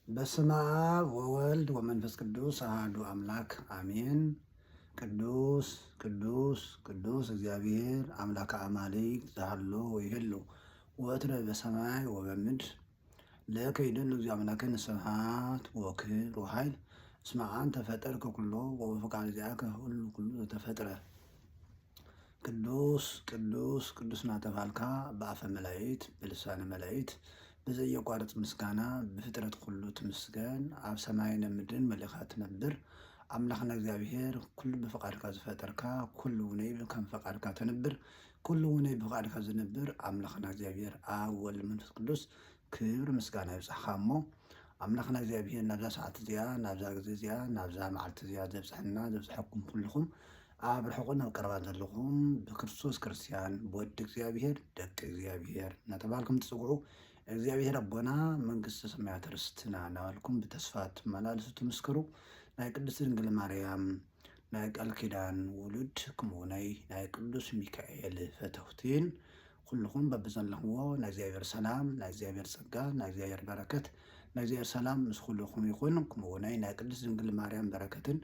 በስመ አብ ወወልድ ወመንፈስ ቅዱስ አሐዱ አምላክ አሜን። ቅዱስ ቅዱስ ቅዱስ እግዚአብሔር አምላከ አማልክት ዘሃሎ ወይህሉ ወትረ በሰማይ ወበምድር ለከ ይደሉ እግዚኦ አምላክነ ስብሐት ወክብር ወኃይል እስመ አንተ ፈጠርከ ኩሎ ወበፈቃድ ዚአከ ሁሉ ኩሉ ዘተፈጥረ። ቅዱስ ቅዱስ ቅዱስ እናተባልካ ብኣፈ መላእክት ብልሳነ መላእክት ብዘየቋርጽ ምስጋና ብፍጥረት ኩሉ ትምስገን። ኣብ ሰማይን ኣብ ምድርን መሊእኻ ትነብር ኣምላኽና እግዚኣብሔር፣ ኩሉ ብፍቓድካ ዝፈጠርካ፣ ኩሉ ውነይ ከም ፍቓድካ ተንብር፣ ኩሉ ውነይ ብፍቓድካ ዝነብር ኣምላኽና እግዚኣብሔር ኣብ ወልድ መንፈስ ቅዱስ ክብሪ ምስጋና ይብጻሕኻ። እሞ ኣምላኽና እግዚኣብሔር ናብዛ ሰዓት እዚኣ፣ ናብዛ ግዜ እዚኣ፣ ናብዛ መዓልቲ እዚኣ ዘብጽሐና ዘብጽሐኩም ኩልኹም ኣብ ርሑቕን ኣብ ቀረባን ዘለኹም ብክርስቶስ ክርስትያን ብወዲ እግዚኣብሔር ደቂ እግዚኣብሔር እናተባሃልኩም ትጽውዑ እግዚኣብሔር ኣቦና መንግስተ ሰማያት ርስትና እናበልኩም ብተስፋ ትመላለሱ ትምስክሩ ናይ ቅድስት ድንግል ማርያም ናይ ቃል ኪዳን ውሉድ ከምኡ ናይ ናይ ቅዱስ ሚካኤል ፈተውቲን ኩልኹም በብዘለኽዎ ናይ እግዚኣብሔር ሰላም ናይ እግዚኣብሔር ጸጋ ናይ እግዚኣብሔር በረከት ናይ እግዚኣብሔር ሰላም ምስ ኩልኹም ይኹን። ከምኡ ናይ ናይ ቅድስት ድንግል ማርያም በረከትን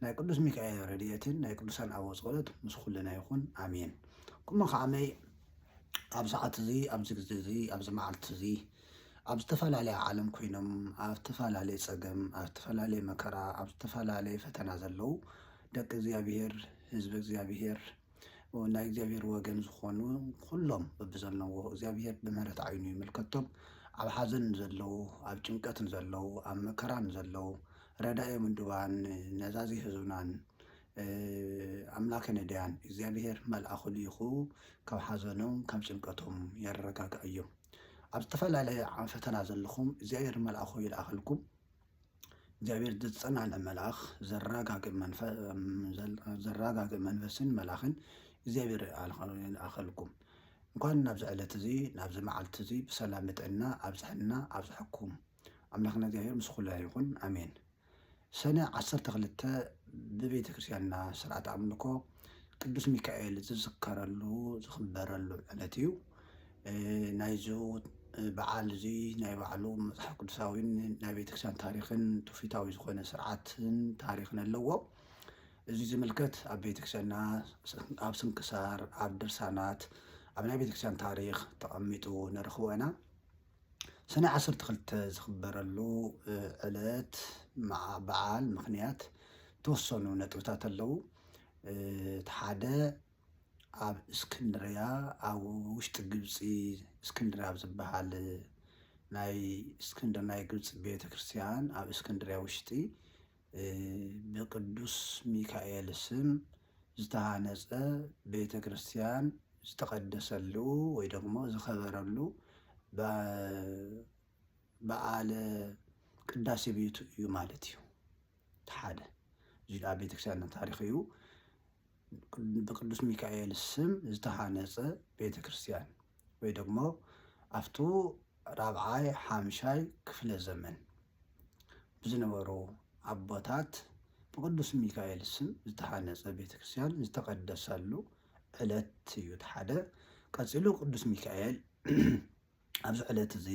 ናይ ቅዱስ ሚካኤል ረድኤትን ናይ ቅዱሳን ኣበው ጸሎት ምስ ኩልና ይኹን ኣሜን። ኩሞ ከዓመይ ኣብ ሰዓት እዚ ኣብዚ ግዜ እዚ ኣብዚ መዓልቲ እዚ ኣብ ዝተፈላለየ ዓለም ኮይኖም ኣብ ዝተፈላለየ ጸገም ኣብ ዝተፈላለየ መከራ ኣብ ዝተፈላለየ ፈተና ዘለዉ ደቂ እግዚኣብሔር ህዝቢ እግዚኣብሔር ናይ እግዚኣብሔር ወገን ዝኾኑ ኩሎም በብዘለዎ እግዚኣብሔር ብምህረት ዓይኑ ይምልከቶም። ኣብ ሓዘን ዘለዉ ኣብ ጭንቀት ዘለዉ ኣብ መከራን ዘለዉ ረዳኢ ምድባን ነዛዚ ህዝብናን ኣምላከ ነዳያን እግዚኣብሔር መልኣኹ ልኢኹ ካብ ሓዘኖም ካብ ጭንቀቶም የረጋግኣዮም። ኣብ ዝተፈላለየ ፈተና ዘለኹም እግዚኣብሔር መልኣኹ ይልኣኸልኩም። እግዚኣብሔር ዘጸናንዕ መልኣኽ ዘረጋግእ መንፈስን መልኣኽን እግዚኣብሔር ይልኣኸልኩም። እንኳን ናብዚ ዕለት እዚ ናብዚ መዓልቲ እዚ ብሰላም ብጥዕና ኣብፅሐና ኣብፅሐኩም። ኣምላኽና እግዚኣብሔር ምስ ኩልና ይኹን ኣሜን። ሰነ ዓሰርተ ክልተ ብቤተ ክርስቲያንና ስርዓት ኣምልኮ ቅዱስ ሚካኤል ዝዝከረሉ ዝኽበረሉ ዕለት እዩ። ናይዚ በዓል እዚ ናይ ባዕሉ መፅሓፍ ቅዱሳዊን ናይ ቤተክርስትያን ታሪኽን ትውፊታዊ ዝኾነ ስርዓትን ታሪኽን ኣለዎ። እዚ ዝምልከት ኣብ ቤተክርስትያንና ኣብ ስንክሳር ኣብ ድርሳናት ኣብ ናይ ቤተክርስትያን ታሪኽ ተቐሚጡ ንረኽቦ ኢና። ሰነ ዓሰርተ ክልተ ዝኽበረሉ ዕለት በዓል ምኽንያት ተወሰኑ ነጥብታት ኣለዉ። እቲ ሓደ ኣብ እስክንድርያ ኣብ ውሽጢ ግብፂ እስክንድርያ ኣብ ዝበሃል ናይ እስክንድር ናይ ግብፂ ቤተ ክርስቲያን ኣብ እስክንድርያ ውሽጢ ብቅዱስ ሚካኤል ስም ዝተሃነፀ ቤተ ክርስቲያን ዝተቐደሰሉ ወይ ደግሞ ዝኸበረሉ በዓለ ቅዳሴ ቤቱ እዩ ማለት እዩ። ሓደ እዚ ኣብ ቤተክርስትያን ታሪክ እዩ። ብቅዱስ ሚካኤል ስም ዝተሃነፀ ቤተክርስትያን ወይ ደግሞ ኣብቱ ራብዓይ ሓምሻይ ክፍለ ዘመን ብዝነበሩ ኣቦታት ብቅዱስ ሚካኤል ስም ዝተሃነፀ ቤተክርስትያን ዝተቐደሰሉ ዕለት እዩ። ሓደ ቀፂሉ ቅዱስ ሚካኤል ኣብዚ ዕለት እዚ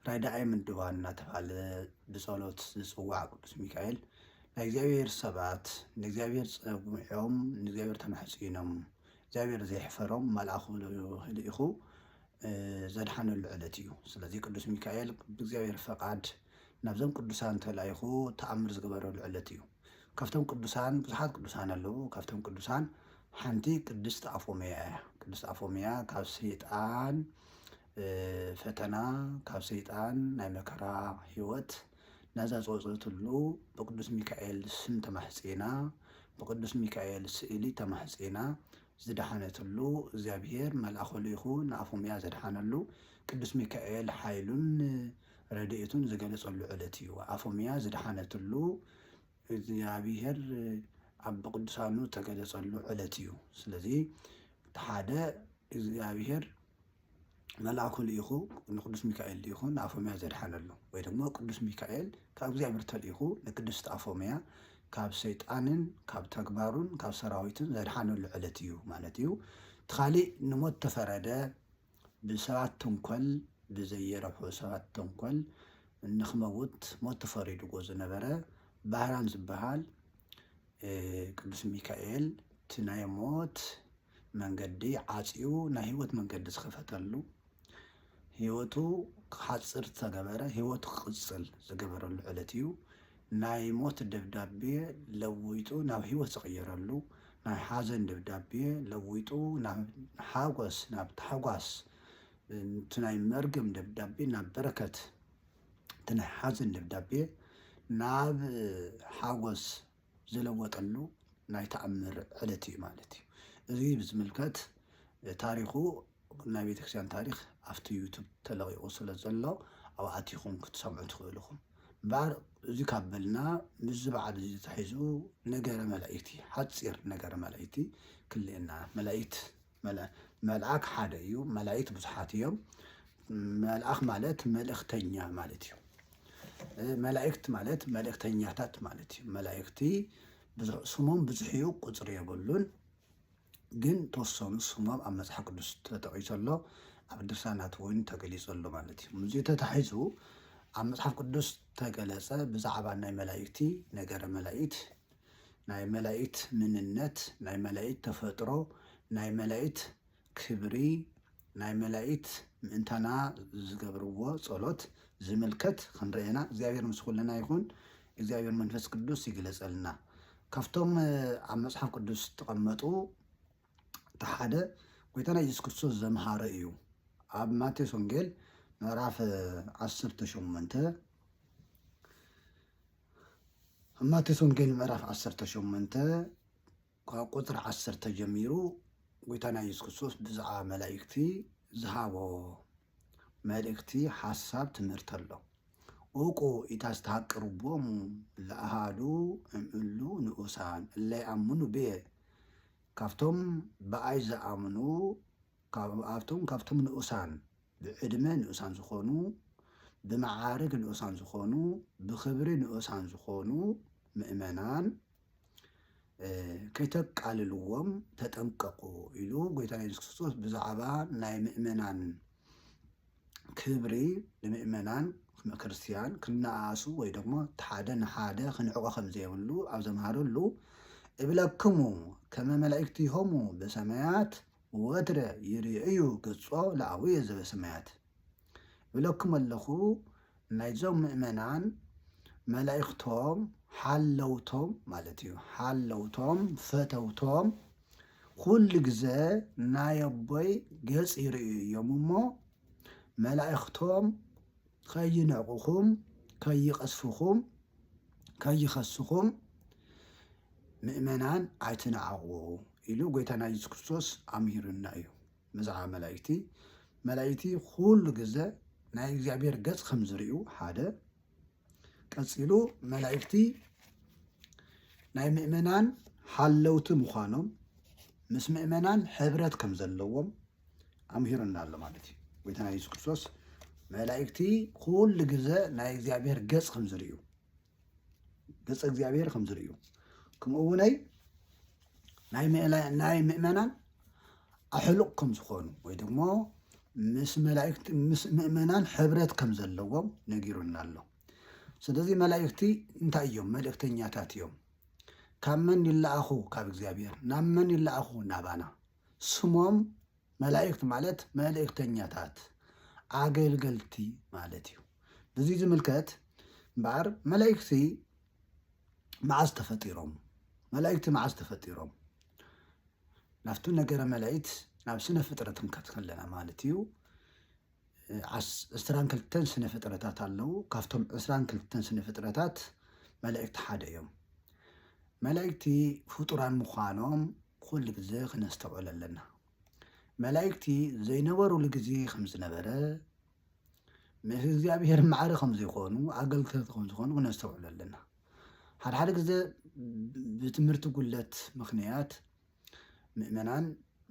ራዳኢ ምድባን እናተባህለ ብጸሎት ዝጽዋዕ ቅዱስ ሚካኤል ናይ እግዚኣብሔር ሰባት ንእግዚኣብሔር ጸጉዒዖም ንእግዚኣብሔር ተማሕጺኖም እግዚኣብሔር ዘይሕፈሮም መልኣኹ ልኢኹ ዘድሓነሉ ዕለት እዩ። ስለዚ ቅዱስ ሚካኤል ብእግዚኣብሔር ፈቓድ ናብዞም ቅዱሳን ተላኢኹ ተኣምር ዝገበረሉ ዕለት እዩ። ካብቶም ቅዱሳን ብዙሓት ቅዱሳን ኣለዉ። ካብቶም ቅዱሳን ሓንቲ ቅድስት ኣፎምያ እያ። ቅድስት ኣፎምያ ካብ ሰይጣን ፈተና ካብ ሰይጣን ናይ መከራ ህይወት ነዛ ዝወፀትሉ ብቅዱስ ሚካኤል ስም ተማሕፂና ብቅዱስ ሚካኤል ስእሊ ተማሕፂና ዝደሓነትሉ እግዚኣብሔር መልኣኹ ልኢኹ ንኣፎምያ ዘድሓነሉ ቅዱስ ሚካኤል ሓይሉን ረድኤቱን ዝገለፀሉ ዕለት እዩ። ኣፎምያ ዝደሓነትሉ እግዚኣብሔር ኣብ ብቅዱሳኑ ተገለጸሉ ዕለት እዩ። ስለዚ እቲ ሓደ እግዚኣብሔር መልኣኩ ልኢኹ ንቅዱስ ሚካኤል ልኢኹ ንኣፎምያ ዘድሓነሉ ወይ ደግሞ ቅዱስ ሚካኤል ካብ እግዚኣብሔር ተልኢኹ ንቅድስት ኣፎምያ ካብ ሰይጣንን ካብ ተግባሩን ካብ ሰራዊትን ዘድሓነሉ ዕለት እዩ ማለት እዩ። እቲ ካሊእ ንሞት ተፈረደ ብሰባት ተንኮል ብዘየረብሑ ሰባት ተንኮል ንኽመውት ሞት ተፈሪድዎ ዝነበረ ባህራን ዝበሃል ቅዱስ ሚካኤል እቲ ናይ ሞት መንገዲ ዓፅዩ ናይ ህይወት መንገዲ ዝኸፈተሉ፣ ህይወቱ ክሓፅር ዝተገበረ፣ ህይወቱ ክቕፅል ዝገበረሉ ዕለት እዩ። ናይ ሞት ደብዳቤ ለዊጡ ናብ ህይወት ዝቕየረሉ፣ ናይ ሓዘን ደብዳቤ ለዊጡ ናብ ሓጎስ፣ ናብ ታሕጓስ፣ እቲ ናይ መርገም ደብዳቤ ናብ በረከት፣ እቲ ናይ ሓዘን ደብዳቤ ናብ ሓጎስ ዝለወጠሉ ናይ ተኣምር ዕለት እዩ ማለት እዩ። እዚ ብዝምልከት ታሪኹ ናይ ቤተክርስትያን ታሪኽ ኣብቲ ዩቱብ ተለቒቑ ስለ ዘሎ ኣብኡ ኣቲኹም ክትሰምዑ ትኽእሉ ኢኹም። እምበኣር እዚ ካብ በልና ምስዚ በዓል እዚ ተታሒዙ ነገረ መላእክቲ፣ ሓፂር ነገረ መላእክቲ ክልኤና። መላእክት መላ- መልኣክ ሓደ እዩ፣ መላእክት ብዙሓት እዮም። መልኣኽ ማለት መልእኽተኛ ማለት እዩ። መላእክት ማለት መልእኽተኛታት ማለት እዩ። መላእክቲ ብዙሕ ስሞም ብዙሕ እዩ፣ ቁፅሪ የብሉን። ግን ተወሰኑ ስሞም ኣብ መፅሓፍ ቅዱስ ተጠቒሱ ኣሎ፣ ኣብ ድርሳናት እውን ተገሊፁ ኣሎ ማለት እዩ። ምስዚ ተታሒዙ ኣብ መፅሓፍ ቅዱስ ተገለፀ ብዛዕባ ናይ መላእክቲ፣ ነገረ መላእክት፣ ናይ መላእክት ምንነት፣ ናይ መላእክት ተፈጥሮ፣ ናይ መላእክት ክብሪ፣ ናይ መላእክት ምእንታና ዝገብርዎ ጸሎት ዝምልከት ክንርእየና እግዚኣብሔር ምስ ኩልና ይኹን። እግዚኣብሔር መንፈስ ቅዱስ ይግለጸልና። ካብቶም ኣብ መጽሓፍ ቅዱስ ዝተቐመጡ እቲ ሓደ ጎይታና ኢየሱስ ክርስቶስ ዘምሃረ እዩ። ኣብ ማቴዎስ ወንጌል ምዕራፍ ዓሰርተ ሸሞንተ ኣብ ማቴዎስ ወንጌል ምዕራፍ ዓሰርተ ሸሞንተ ካብ ቁፅሪ ዓሰርተ ጀሚሩ ጎይታና ኢየሱስ ክርስቶስ ብዛዕባ መላእክቲ ዝሃቦ መልእክቲ ሓሳብ ትምህርቲ ኣሎ። ኡቁ ኢታስተሃቅርቦሙ ለአሃዱ እምእሉ ንኡሳን እለ ይኣምኑ ብየ ካብቶም ብኣይ ዝኣምኑ ካብኣቶም ካብቶም ንኡሳን ብዕድመ ንኡሳን ዝኾኑ ብመዓርግ ንኡሳን ዝኾኑ ብኽብሪ ንኡሳን ዝኾኑ ምእመናን ከይተቃልልዎም ተጠንቀቁ ኢሉ ጎይታና የሱስ ክርስቶስ ብዛዕባ ናይ ምእመናን ክብሪ ንምእመናን ክርስትያን ክነኣኣሱ ወይ ደግሞ ሓደ ንሓደ ክንዕቆ ከም ዘይብሉ ኣብ ዘምሃረሉ እብለክሙ ከመ መላእክቲሆሙ በሰማያት ወትረ ይርእዩ ገጾ ለአቡየ ዘበሰማያት። እብለኩም ኣለኹ ናይዞም ምእመናን መላእክቶም ሓለውቶም ማለት እዩ። ሓለውቶም ፈተውቶም ኩሉ ግዘ ናይ ኣቦይ ገጽ ይርእዩ እዮም እሞ መላእክቶም ከይንዕቁኹም ከይቀስፉኹም ከይኸስኹም ምእመናን ኣይትንዓቑ ኢሉ ጎይታና የሱስ ክርስቶስ ኣምሂሩና እዩ። ብዛዕባ መላእክቲ፣ መላእክቲ ኩሉ ግዘ ናይ እግዚኣብሔር ገጽ ከም ዝርእዩ ሓደ፣ ቀጺሉ መላእክቲ ናይ ምእመናን ሓለውቲ ምዃኖም፣ ምስ ምእመናን ሕብረት ከም ዘለዎም ኣምሂሩና ኣሎ ማለት እዩ። ጎይታና የሱስ ክርስቶስ መላእክቲ ኩሉ ግዘ ናይ እግዚኣብሔር ገጽ ከም ዝርእዩ፣ ገጸ እግዚኣብሔር ከም ዝርእዩ፣ ከምኡ እውነይ ናይ ምእመናን ኣሕሉቕ ከም ዝኾኑ ወይ ደግሞ ምስ መላእክቲ ምስ ምእመናን ሕብረት ከም ዘለዎም ነጊሩና ኣሎ። ስለዚ መላእክቲ እንታይ እዮም? መልእክተኛታት እዮም። ካብ መን ይለኣኹ? ካብ እግዚኣብሔር። ናብ መን ይለኣኹ? ናባና። ስሞም መላእክት ማለት መልእክተኛታት ኣገልገልቲ ማለት እዩ። ብዙ ዝምልከት እምበኣር መላእክቲ መዓዝ ተፈጢሮም? መላእክቲ መዓዝ ተፈጢሮም? ናብቲ ነገረ መላእክት ናብ ስነ ፍጥረት ክንከት ከለና ማለት እዩ። ዕስራን ክልተን ስነ ፍጥረታት ኣለዉ። ካብቶም ዕስራን ክልተን ስነ ፍጥረታት መላእክቲ ሓደ እዮም። መላእክቲ ፍጡራን ምዃኖም ኩሉ ግዜ ክነስተውዕል ኣለና። መላእክቲ ዘይነበሩሉ ግዜ ከም ዝነበረ ምስ እግዚኣብሔር ማዕረ ከም ዘይኮኑ ኣገልገልቲ ከም ዝኾኑ ክነስተውዕል ኣለና። ሓደ ሓደ ግዜ ብትምህርቲ ጉለት ምኽንያት ምእመናን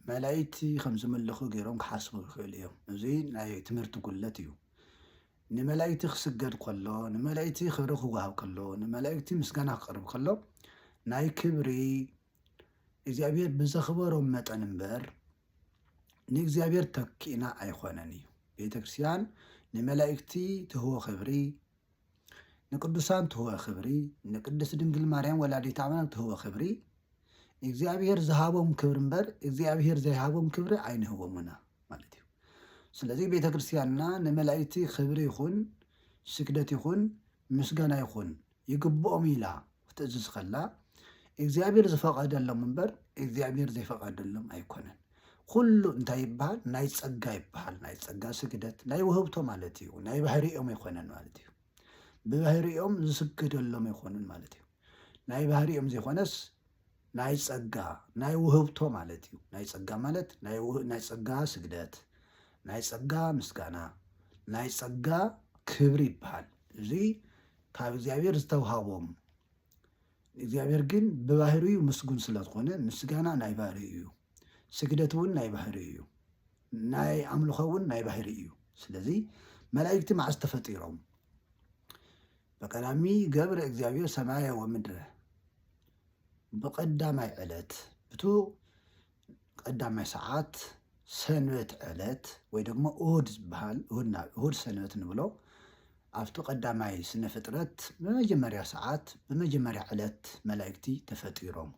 መላእክቲ ከም ዝምልኹ ገይሮም ክሓስቡ ይኽእሉ እዮም። እዚ ናይ ትምህርቲ ጉለት እዩ። ንመላእክቲ ክስገድ ከሎ፣ ንመላእክቲ ክብሪ ክወሃብ ከሎ፣ ንመላእክቲ ምስጋና ክቐርብ ከሎ ናይ ክብሪ እግዚኣብሔር ብዘኽበሮም መጠን እምበር ንእግዚኣብሔር ተኪእና ኣይኾነን እዩ። ቤተ ክርስቲያን ንመላእክቲ ትህቦ ክብሪ ንቅዱሳን ትህቦ ክብሪ፣ ንቅድስት ድንግል ማርያም ወላዲት ኣምላክ ትህቦ ክብሪ፣ እግዚኣብሔር ዝሃቦም ክብሪ እምበር እግዚኣብሔር ዘይሃቦም ክብሪ ኣይንህቦም ኢና ማለት እዩ። ስለዚ ቤተ ክርስቲያንና ንመላእክቲ ክብሪ ይኹን ስግደት ይኹን ምስጋና ይኹን ይግብኦም ኢላ ክትእዝዝ ከላ እግዚኣብሔር ዝፈቐደሎም እምበር እግዚኣብሔር ዘይፈቐደሎም ኣይኮነን። ኩሉ እንታይ ይበሃል? ናይ ጸጋ ይበሃል። ናይ ጸጋ ስግደት ናይ ውህብቶ ማለት እዩ። ናይ ባህሪኦም ኣይኮነን ማለት እዩ። ብባህሪኦም ዝስገደሎም ኣይኮኑን ማለት እዩ። ናይ ባህሪኦም ዘይኮነስ ናይ ጸጋ ናይ ውህብቶ ማለት እዩ። ናይ ጸጋ ማለት ናይ ውህ- ናይ ጸጋ ስግደት፣ ናይ ጸጋ ምስጋና፣ ናይ ጸጋ ክብሪ ይበሃል። እዚ ካብ እግዚኣብሔር ዝተውሃቦም፣ እግዚኣብሔር ግን ብባህሪኡ ምስጉን ስለ ዝኾነ ምስጋና ናይ ባህሪኡ እዩ። ስግደት እውን ናይ ባህሪኡ እዩ። ናይ ኣምልኾ እውን ናይ ባህሪ እዩ። ስለዚ መላእክቲ መዓስ ተፈጢሮም? በቀዳሚ ገብረ እግዚኣብሔር ሰማየ ወምድረ፣ ብቐዳማይ ዕለት፣ ብቱ ቀዳማይ ሰዓት ሰንበት ዕለት ወይ ደግሞ እሁድ ዝበሃል፣ እሁድ ና- እሁድ ሰንበት ንብሎ፣ ኣብቲ ቀዳማይ ስነ ፍጥረት ብመጀመርያ ሰዓት ብመጀመርያ ዕለት መላእክቲ ተፈጢሮም።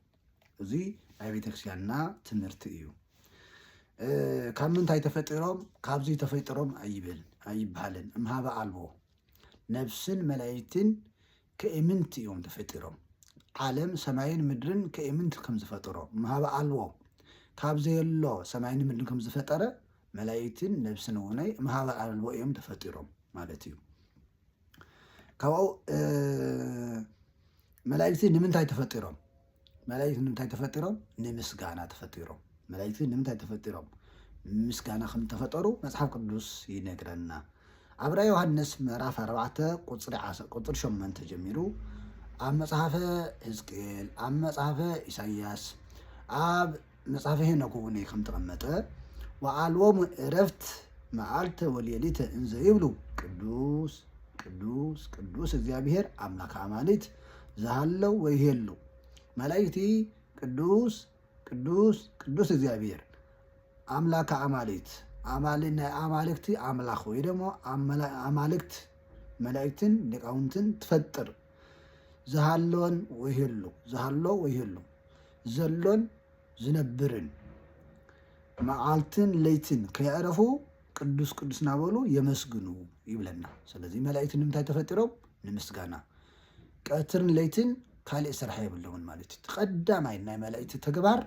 እዚ ናይ ቤተክርስትያንና ትምህርቲ እዩ። እ፣ ካብ ምንታይ ተፈጢሮም? ካብዚ ተፈጢሮም ኣይብል ኣይበሃልን። እምሃበ ኣልቦ፣ ነብስን መላእክትን ከእምንት እዮም ተፈጢሮም። ዓለም ሰማይን ምድርን ከእምንት ከም ዝፈጠሮ፣ እምሃበ ኣልቦ፣ ካብ ዘየሎ ሰማይን ምድርን ከም ዝፈጠረ፣ መላእክትን ነብስን እውነይ እምሃበ ኣልቦ እዮም ተፈጢሮም ማለት እዩ። ካብኡ እ፣ መላእክቲ ንምንታይ ተፈጢሮም? መላእክቲ ንምንታይ ተፈጢሮም? ንምስጋና ተፈጢሮም። መላእክቲ ንምንታይ ተፈጢሮም? ምስጋና ከም ተፈጠሩ መጽሓፍ ቅዱስ ይነግረና። ኣብ ራእይ ዮሃንስ ምዕራፍ ኣርባዕተ ቁጽሪ ዓሰርተ ቁጽሪ ሸሞንተ ጀሚሩ ኣብ መጽሓፈ ሕዝቅኤል፣ ኣብ መጽሓፈ ኢሳይያስ፣ ኣብ መጽሓፈ ሄኖክ እውን ከም ተቐመጠ፣ ወኣልቦሙ ዕረፍት መዓልተ ወሌሊተ እንዘ ይብሉ ቅዱስ ቅዱስ ቅዱስ እግዚኣብሔር ኣምላክ ኣማልክት ዝሃለው ወይሄሉ። መላእክቲ ቅዱስ ቅዱስ ቅዱስ እግዚኣብሔር ኣምላክ ኣማልክት፣ ኣማል ናይ ኣማልክቲ ኣምላኽ ወይ ደግሞ ኣመላ- ኣማልክት መላእክትን ሊቃውንትን ትፈጥር ዝሃሎን ወይሄሉ ዝሃሎ ወይሄሉ ዘሎን ዝነብርን መዓልትን ለይትን ከየዕረፉ ቅዱስ ቅዱስ እናበሉ የመስግኑ ይብለና። ስለዚ መላእክቲ ንምንታይ ተፈጢሮም? ንምስጋና። ቀትርን ለይትን ካልእ ስራሕ የብሎምን ማለት እዩ። እቲ ቀዳማይ ናይ መላእክቲ ተግባር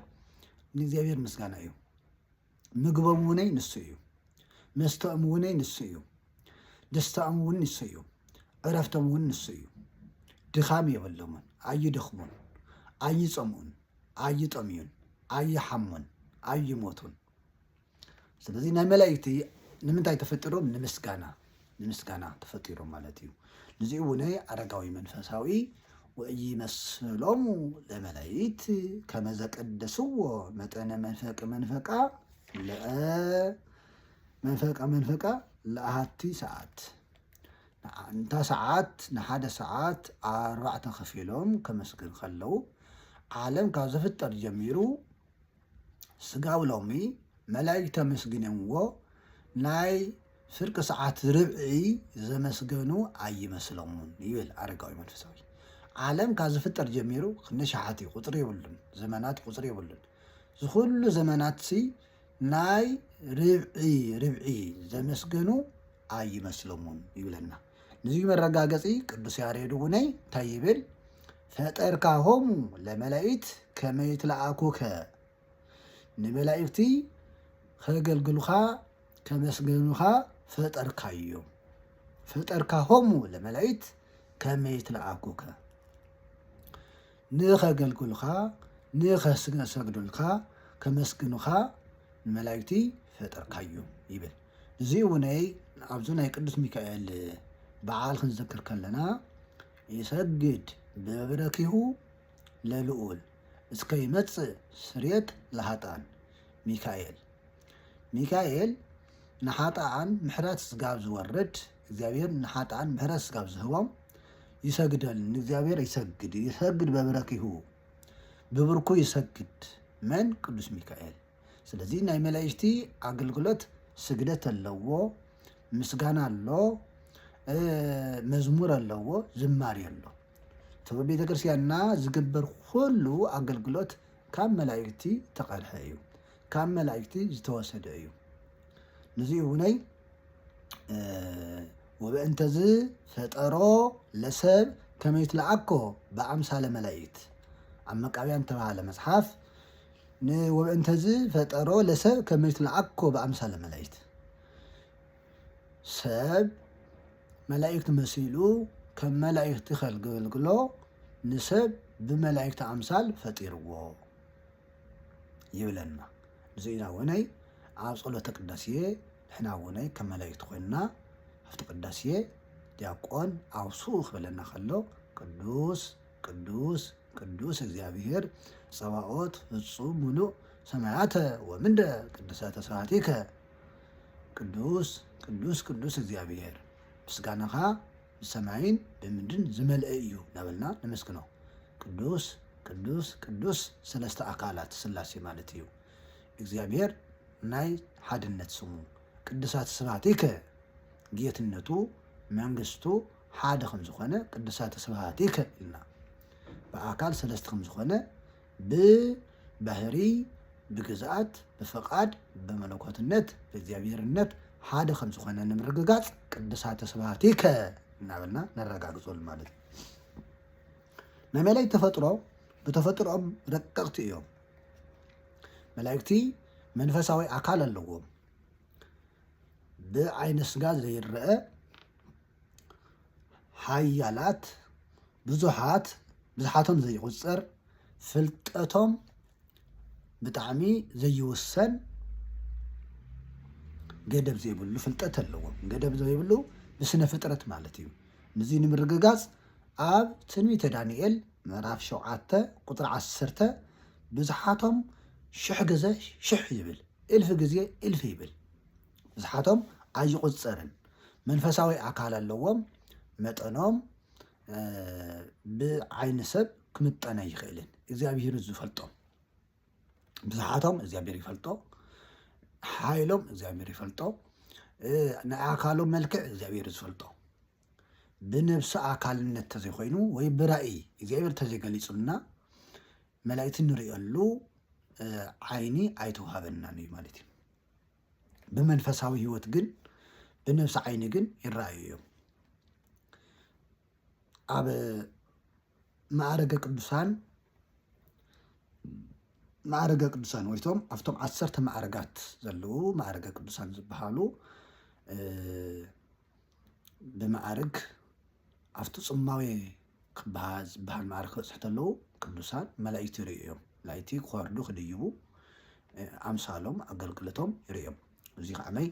ንእግዚኣብሔር ምስጋና እዩ። ምግቦም እውነይ ንሱ እዩ። መስተኦም እውነይ ንሱ እዩ። ደስታኦም እውን ንሱ እዩ። ዕረፍቶም እውን ንሱ እዩ። ድኻም የብሎምን። ኣይደኽሙን። ኣይጸምኡን። ኣይጠምዩን። ኣይሓሙን። ኣይሞቱን። ስለዚ ናይ መላእክቲ ንምንታይ ተፈጢሮም? ንምስጋና። ንምስጋና ተፈጢሮም ማለት እዩ። ንዚኡ እውን ኣረጋዊ መንፈሳዊ ወኢይመስሎሙ ለመላእክት ከመ ዘቀደስዎ መጠነ መንፈቀ መንፈቃ ለአ መንፈቀ መንፈቃ ለአሃቲ ሰዓት። ንዓ- እንታ ሰዓት ንሓደ ሰዓት ኣርባዕተ ከፊሎም ከመስግን ከለዉ ዓለም ካብ ዝፍጠር ጀሚሩ ስጋብ ሎሚ መላእክት ኣመስግንዎ ናይ ፍርቂ ሰዓት ርብዒ ዘመስገኑ ኣይመስሎምን ይብል ኣረጋዊ መንፈሳዊ። ዓለም ካብ ዝፍጠር ጀሚሩ ክንደይ ሸሓት እዩ ቁፅሪ የብሉን፣ ዘመናት ቁፅሪ የብሉን። ዝኩሉ ዘመናትሲ ናይ ርብዒ ርብዒ ዘመስገኑ ኣይመስሎምን ይብለና። ንዚ መረጋገፂ ቅዱስ ያሬድ እውነይ እንታይ ይብል? ፈጠርካሆሙ ለመላእክት ከመ ይትለኣኩከ፣ ንመላእክቲ ከገልግሉኻ ከመስገኑኻ ፈጠርካዮም። ፈጠርካሆሙ ለመላእክት ከመ ይትለኣኩከ፣ ንኸገልግሉኻ ንኸሰግዱልካ ከመስግኑኻ ንመላእክቲ ፈጠርካዮም ይብል። እዚ እውነይ ኣብዚ ናይ ቅዱስ ሚካኤል በዓል ክንዘክር ከለና ይሰግድ በብረኪሁ ለልዑል እስከ ይመጽእ ስርየት ለሃጣን ሚካኤል። ሚካኤል ንሓጣኣን ምሕረት ስጋብ ዝወርድ እግዚኣብሔር ንሓጣኣን ምሕረት ስጋብ ዝህቦም ይሰግደል ንእግዚኣብሔር ይሰግድ ይሰግድ በብረኪሁ ብብርኩ ይሰግድ መን ቅዱስ ሚካኤል። ስለዚ ናይ መላእክቲ ኣገልግሎት ስግደት ኣለዎ፣ ምስጋና ኣሎ። መዝሙር ኣለዎ፣ ዝማሬ ኣሎ። እቲ ቤተክርስቲያንና ዝግበር ኩሉ ኣገልግሎት ካብ መላእክቲ ተቐድሐ እዩ፣ ካብ መላእክቲ ዝተወሰደ እዩ። ንዚኡ እውነይ ወበእንተዝ ፈጠሮ ለሰብ ከመይትለኣኮ ብኣምሳለ መላእክት ኣብ መቃብያን ተባሃለ መጽሓፍ። ንወበእንተዝ ፈጠሮ ለሰብ ከመይትለኣኮ ብኣምሳለ መላእክት፣ ሰብ መላእክት መሲሉ ከም መላእክቲ ከገልግሎ ንሰብ ብመላእክቲ ኣምሳል ፈጢርዎ ይብለና። እዚ ኢና ውነይ ኣብ ጸሎተ ቅዳሴ ንሕና ውነይ ከም መላእክቲ ኮይንና ኣብቲ ቅዳሴ ዲያቆን ኣውስኡ ክብለና ከሎ ቅዱስ ቅዱስ ቅዱስ እግዚኣብሔር ጸባኦት ፍጹም ምሉእ ሰማያተ ወምድረ ቅድሳተ ስብሐቲከ ቅዱስ ቅዱስ ቅዱስ እግዚኣብሔር ምስጋናኻ ብሰማይን ብምድርን ዝመልአ እዩ እናበልና ነመስግኖ። ቅዱስ ቅዱስ ቅዱስ ሰለስተ ኣካላት ስላሴ ማለት እዩ እግዚኣብሔር ናይ ሓድነት ስሙ። ቅድሳት ስብሐቲከ ጌትነቱ መንግስቱ ሓደ ከም ዝኾነ ቅድሳተ ስብሐቲከ ኢልና ብኣካል ሰለስተ ከም ዝኾነ ብባህሪ ብግዝኣት ብፍቓድ ብመለኮትነት ብእግዚኣብሔርነት ሓደ ከም ዝኾነ ንምርግጋጽ ቅድሳተ ስብሐቲከ እናበልና ነረጋግጸሉ ማለት እዩ። ናይ መላእክት ተፈጥሮ ብተፈጥሮኦም ረቀቕቲ እዮም። መላእክቲ መንፈሳዊ ኣካል ኣለዎም። ብዓይነ ስጋ ዘይረአ ሓያላት ብዙሓት ብዝሓቶም ዘይቁጸር ፍልጠቶም ብጣዕሚ ዘይውሰን ገደብ ዘይብሉ ፍልጠት ኣለዎም። ገደብ ዘይብሉ ብስነ ፍጥረት ማለት እዩ። ንዚ ንምርግጋጽ ኣብ ትንቢተ ዳንኤል ምዕራፍ ሸውዓተ ቁጽሪ ዓሰርተ ብዝሓቶም ሽሕ ግዘ ሽሕ ይብል፣ እልፊ ግዜ እልፊ ይብል። ብዝሓቶም ኣይቁጸርን። መንፈሳዊ ኣካል ኣለዎም። መጠኖም ብዓይኒ ሰብ ክምጠን ኣይኽእልን። እግዚኣብሔር ዝፈልጦም ብዝሓቶም እግዚኣብሔር ይፈልጦ። ሓይሎም እግዚኣብሔር ይፈልጦ። ናይ ኣካሎም መልክዕ እግዚኣብሔር ዝፈልጦ። ብነብሲ ኣካልነት ተዘይኮይኑ ወይ ብራእይ እግዚኣብሔር ተዘይገሊጹልና መላእክቲ ንርእየሉ ዓይኒ ኣይተዋሃበናን እዩ ማለት እዩ። ብመንፈሳዊ ህይወት ግን ብነብሲ ዓይኒ ግን ይረኣዩ እዮም። ኣብ ማዕረገ ቅዱሳን ማዕረገ ቅዱሳን ወይቶም ኣብቶም ዓሰርተ ማዕረጋት ዘለዉ ማዕረገ ቅዱሳን ዝበሃሉ ብማዕርግ ኣብቲ ጽማዌ ዝበሃል ማዕርግ ክበጽሑ ተለዉ ቅዱሳን መላእክቲ ይርእዩ እዮም። መላእክቲ ክወርዱ ክድይቡ ኣምሳሎም ኣገልግሎቶም ይርእዮም። እዚ ከዓመይ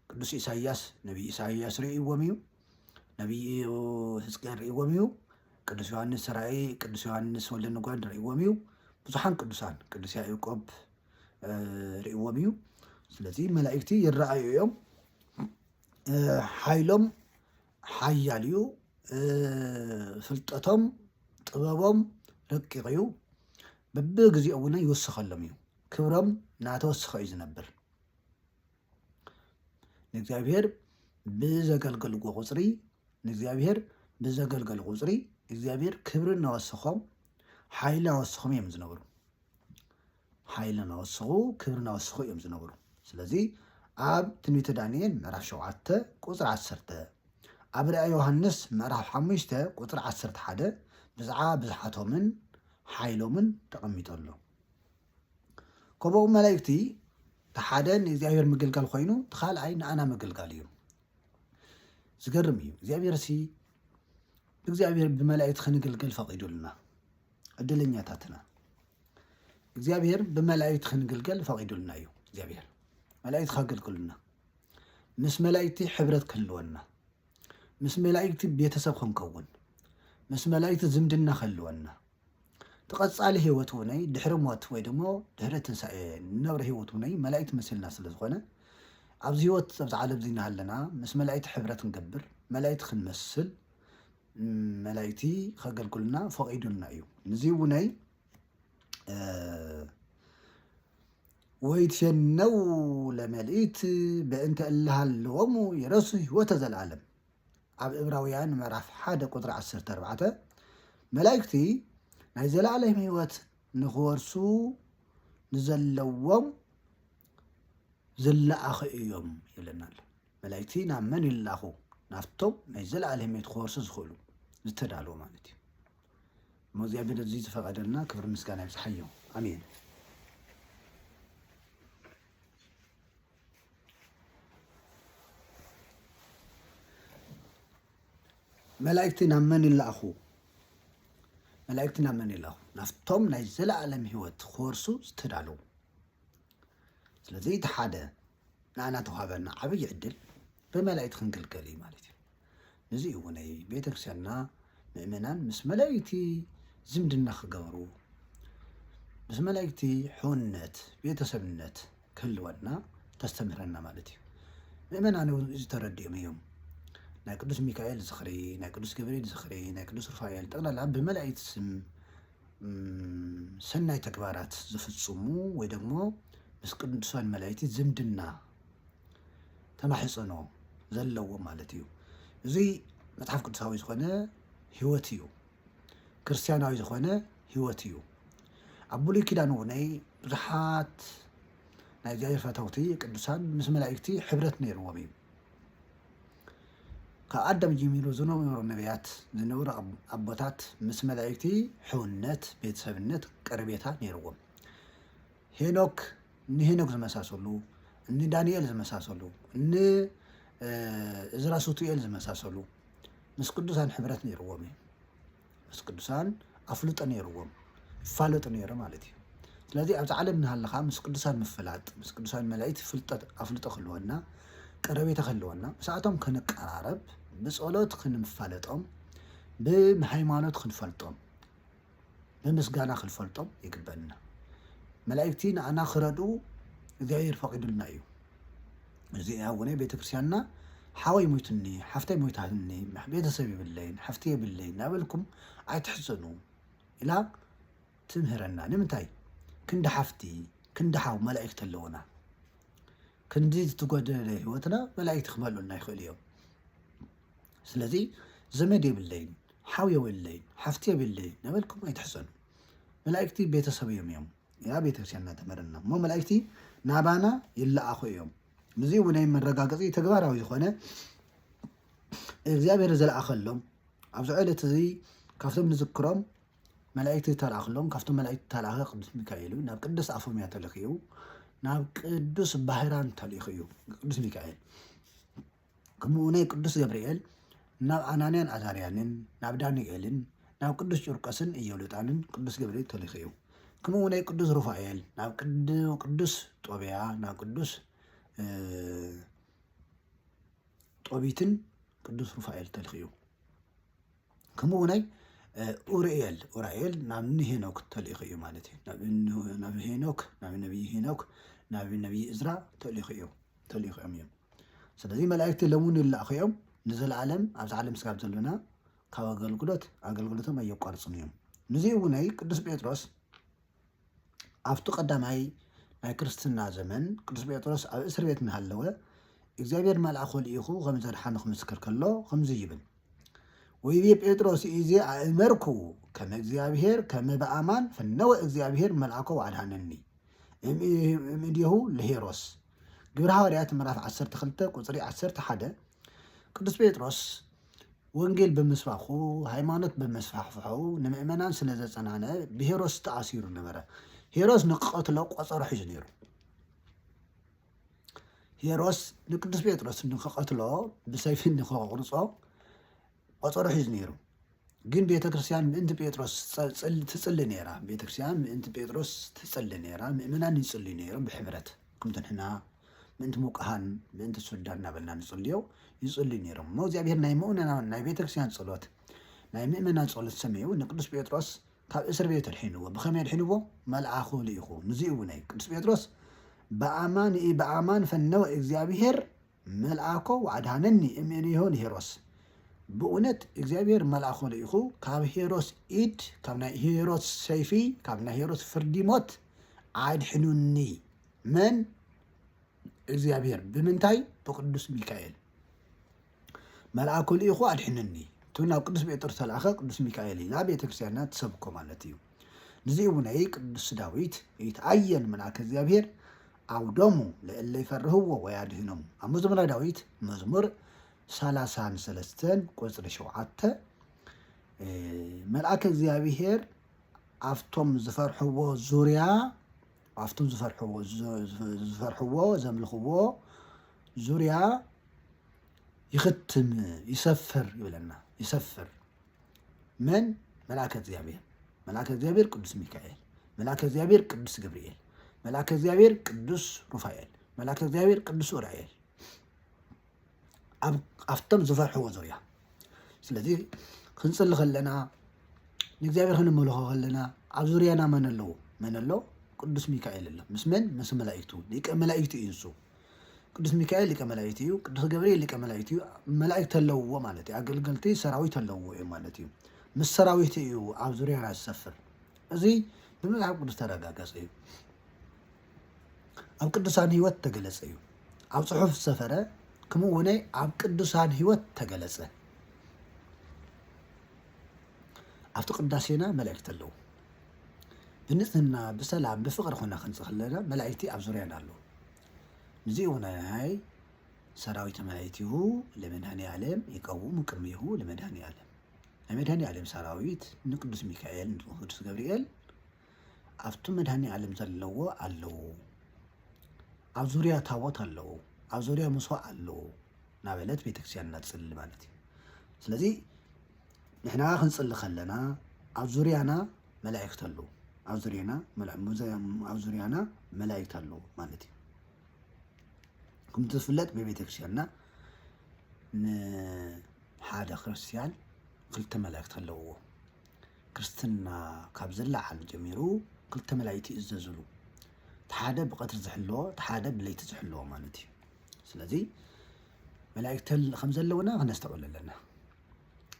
ቅዱስ ኢሳይያስ ነቢይ ኢሳይያስ ርእይዎም እዩ። ነቢይ ህዝቅኤል ርእይዎም እዩ። ቅዱስ ዮሃንስ ራእይ ቅዱስ ዮሃንስ ወልደ ነጓድ ርእይዎም እዩ። ብዙሓን ቅዱሳን ቅዱስ ያዕቆብ ርእይዎም እዩ። ስለዚ መላእክቲ ይረኣዩ እዮም። ሓይሎም ሓያል እዩ። ፍልጠቶም ጥበቦም ረቂቕ እዩ። በብግዜኡ እውን ይውስኸሎም እዩ። ክብሮም እናተወስኸ እዩ ዝነብር። ንእግዚኣብሔር ብዘገልገልዎ ቁፅሪ ንእግዚኣብሔር ብዘገልገሉ ቁፅሪ እግዚኣብሔር ክብሪ እናወሰኾም ሓይሊ እናወሰኾም እዮም ዝነብሩ። ሓይሊ እናወሰኹ ክብሪ እናወሰኹ እዮም ዝነብሩ። ስለዚ ኣብ ትንቢተ ዳንኤል ምዕራፍ ሸውዓተ ቁፅሪ ዓሰርተ ኣብ ራእይ ዮሃንስ ምዕራፍ ሓሙሽተ ቁፅሪ ዓሰርተ ሓደ ብዛዕባ ብዝሓቶምን ሓይሎምን ተቐሚጡ ኣሎ። ከምኡ መላእክቲ እቲ ሓደ ንእግዚኣብሔር ምግልጋል ኮይኑ እቲ ካልኣይ ንኣና ምግልጋል እዩ። ዝገርም እዩ። እግዚኣብሔር ሲ ብእግዚኣብሔር ብመላእክቲ ክንግልገል ፈቒዱልና። ዕድለኛታትና እግዚኣብሔር ብመላእክቲ ክንግልገል ፈቒዱልና እዩ። እግዚኣብሔር መላእክቲ ከገልግሉና ምስ መላእክቲ ሕብረት ክህልወና ምስ መላእክቲ ቤተሰብ ክንከውን ምስ መላእክቲ ዝምድና ክህልወና ተቐጻሊ ህይወት ውነይ ድሕሪ ሞት ወይ ደሞ ድሕሪ ትንሳኤ ንነብረ ህይወት ውነይ መላእክት መሲልና ስለ ዝኾነ ኣብዚ ህይወት ኣብዚ ዓለም እዚ እናሃለና ምስ መላእክቲ ሕብረት ክንገብር መላእክቲ ክንመስል መላእክቲ ከገልግሉና ፈቒዱልና እዩ። ንዚ ውነይ ወይትፌነው ለመልእት በእንተ እልሃለዎሙ የረሱ ህይወተ ዘለዓለም። ኣብ ዕብራውያን ምዕራፍ ሓደ ቁፅሪ ዓሰርተ ኣርባዕተ፣ መላእክቲ ናይ ዘለኣለም ህይወት ንኽወርሱ ንዘለዎም ዝለኣኹ እዮም ይብለና ኣሎ። መላእክቲ ናብ መን ይላኹ? ናብቶም ናይ ዘለኣለም ህይወት ክወርሱ ዝኽእሉ ዝተዳለዉ ማለት እዩ። እሞ እግዚኣብሔር እዚ ዝፈቐደልና ክብሪ ምስጋና ይብዝሓዮ። ኣሜን። መላእክቲ ናብ መን ይለኣኹ? መላእክቲ ናብ መን ይለኣኹ? ናብቶም ናይ ዘለኣለም ህይወት ክወርሱ ዝተዳለዉ። ስለዚ እቲ ሓደ ንኣና ተዋህበና ዓብዪ ዕድል ብመላእክቲ ክንግልገል እዩ ማለት እዩ። ነዚ እውን ናይ ቤተክርስትያንና ምእመናን ምስ መላእክቲ ዝምድና ክገብሩ፣ ምስ መላእክቲ ሕውነት፣ ቤተሰብነት ክህልወና ተስተምህረና ማለት እዩ። ምእመናን እውን እዚ ተረዲኦም እዮም። ናይ ቅዱስ ሚካኤል ዝኽሪ፣ ናይ ቅዱስ ገብርኤል ዝኽሪ፣ ናይ ቅዱስ ሩፋኤል ጠቕላላ ብመላእክቲ ስም እም፣ ሰናይ ተግባራት ዝፍጽሙ ወይ ደግሞ ምስ ቅዱሳን መላእክቲ ዝምድና ተማሕጸኖ ዘለዎ ማለት እዩ። እዚ መጽሓፍ ቅዱሳዊ ዝኾነ ህይወት እዩ። ክርስትያናዊ ዝኾነ ህይወት እዩ። ኣብ ብሉይ ኪዳን እውነይ ብዙሓት ናይ እግዚኣብሔር ፈተውቲ ቅዱሳን ምስ መላእክቲ ሕብረት ነይርዎም እዩ። ካብ ኣዳም ጀሚሩ ዝነበሩ ነቢያት፣ ዝነበሩ ኣቦታት ምስ መላእክቲ ሕውነት፣ ቤተሰብነት፣ ቀረቤታ ነይርዎም። ሄኖክ ንሄኖክ ዝመሳሰሉ፣ እኒ ዳንኤል ዝመሳሰሉ፣ እኒ እዝራ ሱቱኤል ዝመሳሰሉ ምስ ቅዱሳን ሕብረት ነይርዎም እዩ። ምስ ቅዱሳን ኣፍልጦ ነይርዎም፣ ይፋለጡ ነይሩ ማለት እዩ። ስለዚ ኣብዚ ዓለም እናሃለኻ ምስ ቅዱሳን ምፍላጥ፣ ምስ ቅዱሳን መላእክቲ ፍልጠት ኣፍልጦ ክህልወና፣ ቀረቤታ ክህልወና፣ ምስኣቶም ክንቀራረብ፣ ብጸሎት ክንፋለጦም፣ ብሃይማኖት ክንፈልጦም፣ ብምስጋና ክንፈልጦም ይግበእና። መላእክቲ ንኣና ክረድኡ እግዚኣብሔር ፈቒዱልና እዩ። እዚ እውን ቤተክርስትያንና ሓወይ ሞይቱኒ፣ ሓፍተይ ሞይታትኒ፣ ቤተሰብ የብለይን፣ ሓፍቲ የብለይን እናበልኩም ኣይትሕዘኑ ኢላ ትምህረና። ንምንታይ? ክንዲ ሓፍቲ ክንዲ ሓው መላእክቲ ኣለውና። ክንዲ ዝተጎደለ ህይወትና መላእክቲ ክመልኡልና ይኽእሉ እዮም። ስለዚ ዘመድ የብለይን፣ ሓው የብለይን፣ ሓፍቲ የብለይን እናበልኩም ኣይትሕዘኑ። መላእክቲ ቤተሰብ እዮም እዮም። ያ ቤተክርስትያን እናተመረና እሞ መላእክቲ ናባና ይለኣኹ እዮም። እዚ እውን ናይ መረጋገፂ ተግባራዊ ዝኾነ እግዚኣብሔር ዝለኣኸሎም ኣብዚ ዕለት እዚ ካብቶም ንዝክሮም መላእክቲ ዝተላእኽሎም፣ ካብቶም መላእክቲ ዝተላእኸ ቅዱስ ሚካኤል እዩ። ናብ ቅዱስ ኣፎምያ ተልእኹ እዩ። ናብ ቅዱስ ባህራን ተልእኹ እዩ ቅዱስ ሚካኤል። ከምኡ ናይ ቅዱስ ገብርኤል ናብ ኣናንያን ኣዛርያንን ናብ ዳንኤልን ናብ ቅዱስ ቂርቆስን ኢዮልጣንን ቅዱስ ገብርኤል ተልእኹ እዩ። ከምኡ ናይ ቅዱስ ሩፋኤል ናብ ቅዱ-፣ ቅዱስ ጦብያ፣ ናብ ቅዱስ፣ እ፣ ጦቢትን ቅዱስ ሩፋኤል ተልእኹ እዩ። ከምኡ ናይ፣ እ፣ ኡርኤል፣ ኡራኤል ናብ ንሄኖክ ተልእኹ እዩ ማለት እዩ። ናብ ን-፣ ናብ ሄኖክ፣ ናብ ነቢይ ሄኖክ፣ ናብ ነቢይ እዝራ ተልእኹ እዩ፣ ተልእኹ እዮም እዮም። ስለዚ መላእክቲ ሎሚ እውን ይላእኹ እዮም። ንዘለኣለም ኣብዚ ዓለም ስጋብ ዘሎና ካብ ኣገልግሎት፣ ኣገልግሎቶም ኣየቋርጽን እዮም። ንዚ እውን ናይ ቅዱስ ጴጥሮስ ኣብቲ ቀዳማይ ናይ ክርስትና ዘመን ቅዱስ ጴጥሮስ ኣብ እስር ቤት እናሃለወ እግዚኣብሔር መልኣኹ ልኢኹ ከም ዘድሓኖ ክምስክር ከሎ ከምዚ ይብል፣ ወይቤ ጴጥሮስ ኢዜ ኣእመርኩ ከመ እግዚኣብሔር ከመ በኣማን ፈነወ እግዚኣብሔር መልኣኮ ወኣድሃነኒ እም-፣ እምእዴሁ ለሄሮስ። ግብረ ሃዋርያት ምዕራፍ ዓሰርተ ክልተ ቁጽሪ ዓሰርተ ሓደ። ቅዱስ ጴጥሮስ ወንጌል ብምስባኹ፣ ሃይማኖት ብምስፋሕፍሑ፣ ንምእመናን ስለ ዘጸናንዐ ብሄሮስ ተኣሲሩ ነበረ። ሄሮስ ንክቐትሎ ቆጸሮ ሒዙ ነይሩ። ሄሮስ ንቅዱስ ጴጥሮስ ንክቐትሎ፣ ብሰይፊ ንክቕርጾ ቆጸሮ ሒዙ ነይሩ። ግን ቤተ ክርስቲያን ምእንቲ ጴጥሮስ ትጸ-፣ ጽል-፣ ትጽሊ ነይራ። ቤተ ክርስቲያን ምእንቲ ጴጥሮስ ትጽሊ ነይራ። ምእመናን ይጽልዩ ነይሮም ብሕብረት። ከምቲ ንሕና ምእንቲ ምውቃሃን ምእንቲ ሱዳን እናበልና ንጽልዮ፣ ይጽልዩ ነይሮም። እሞ እግዚኣብሔር ናይ ምእመናን፣ ናይ ቤተ ክርስቲያን ጸሎት፣ ናይ ምእመናን ጸሎት ሰሚዑ ንቅዱስ ጴጥሮስ ካብ እስር ቤት ኣድሒንዎ። ብኸመይ ኣድሒንዎ? መልኣኹ ልኢኹ። ንዚኡ እውን እዩ ቅዱስ ጴጥሮስ በኣማን ኢ-፣ በኣማን ፈነወ እግዚኣብሔር መልኣኮ ወኣድሃነኒ እምእዴሁ ለሄሮስ። ብእውነት እግዚኣብሔር መልኣኹ ልኢኹ ካብ ሄሮስ ኢድ፣ ካብ ናይ ሄሮስ ሰይፊ፣ ካብ ናይ ሄሮስ ፍርዲ ሞት ኣድሕኑኒ። መን? እግዚኣብሔር። ብምንታይ? ብቅዱስ ሚካኤል። መልኣኩ ልኢኹ ኣድሕንኒ። እቲ ናብ ቅዱስ ጴጥሮስ ተላእኸ ቅዱስ ሚካኤል ኢላ ቤተክርስቲያንና ትሰብኮ ማለት እዩ። ንዚ እውን ቅዱስ ዳዊት ይትኣየን መልኣከ እግዚኣብሔር ኣውዶሙ ለእለ ይፈርህዎ ወያድህኖሙ። ኣብ መዝሙረ ዳዊት መዝሙር ሰላሳን ሰለስተን ቁፅሪ ሸውዓተ፣ እ፣ መልኣከ እግዚኣብሔር ኣብቶም ዝፈርሕዎ ዙርያ፣ ኣብቶም ዝፈርሕዎ፣ ዝ-፣ ዝ-፣ ዝፈርሕዎ፣ ዘምልኽዎ ዙርያ ይኽትም፣ ይሰፍር ይብለና። ይሰፍር። መን? መልኣከ እግዚኣብሔር። መልኣከ እግዚኣብሔር ቅዱስ ሚካኤል፣ መልኣከ እግዚኣብሔር ቅዱስ ገብርኤል፣ መልኣከ እግዚኣብሔር ቅዱስ ሩፋኤል፣ መልኣከ እግዚኣብሔር ቅዱስ ኡራኤል። ኣብ-፣ ኣብቶም ዝፈርሕዎ ዙርያ። ስለዚ ክንጽሊ ከለና፣ ንእግዚኣብሔር ክንምልኾ ከለና፣ ኣብ ዙርያና መን ኣለዉ? መን ኣሎ? ቅዱስ ሚካኤል ኣሎ። ምስ መን? ምስ መላእክቱ። ሊቀ መላእክቱ እዩ ንሱ። ቅዱስ ሚካኤል ሊቀ መላእክት እዩ። ቅዱስ ገብርኤል ሊቀ መላእክት እዩ። መላእክት ኣለውዎ ማለት እዩ። ኣገልገልቲ ሰራዊት ኣለውዎ እዩ ማለት እዩ። ምስ ሰራዊት እዩ ኣብ ዙርያና ዝሰፍር። እዚ ብመጽሓፍ ቅዱስ ተረጋገጸ እዩ። ኣብ ቅዱሳን ህይወት ተገለጸ እዩ። ኣብ ጽሑፍ ዝሰፈረ፣ ከምኡ እውን ኣብ ቅዱሳን ህይወት ተገለጸ። ኣብቲ ቅዳሴና መላእክት ኣለዉ። ብንጽህና፣ ብሰላም፣ ብፍቕሪ ኮና ክንጽእ ከለና መላእክቲ ኣብ ዙርያና ኣለዉ። ንዚኡ እውን ናይ ሰራዊተ መላእክቲሁ ለመድኃኔ ዓለም ይቀውሙ ቅድሜሁ ለመድኃኔ ዓለም። ናይ መድኃኔ ዓለም ሰራዊት ንቅዱስ ሚካኤል፣ ንቅዱስ ገብርኤል ኣብቲ መድኃኔ ዓለም ዘለዎ ኣለዉ። ኣብ ዙርያ ታቦት ኣለዉ። ኣብ ዙርያ መስዋዕ ኣለዉ። እናበለት ቤተክርስትያንና ትጽሊ ማለት እዩ። ስለዚ ንሕና ክንጽሊ ከለና ኣብ ዙርያና መላእክት ኣለዉ። ኣብ ዙርያና መላ-፣ ሙዘ-፣ ኣብ ዙርያና መላእክት ኣለዉ ማለት እዩ። ከምቲ ዝፍለጥ ብቤተክርስትያንና ንሓደ ክርስትያን ክልተ መላእክት ኣለውዎ። ክርስትና ካብ ዝለዓል ጀሚሩ ክልተ መላእክቲ ይእዘዝሉ። እቲ ሓደ ብቐትሪ ዝሕልዎ፣ እቲ ሓደ ብለይቲ ዝሕልዎ ማለት እዩ። ስለዚ መላእክቲ ከም ዘለውና ክነስተውዕል ኣለና።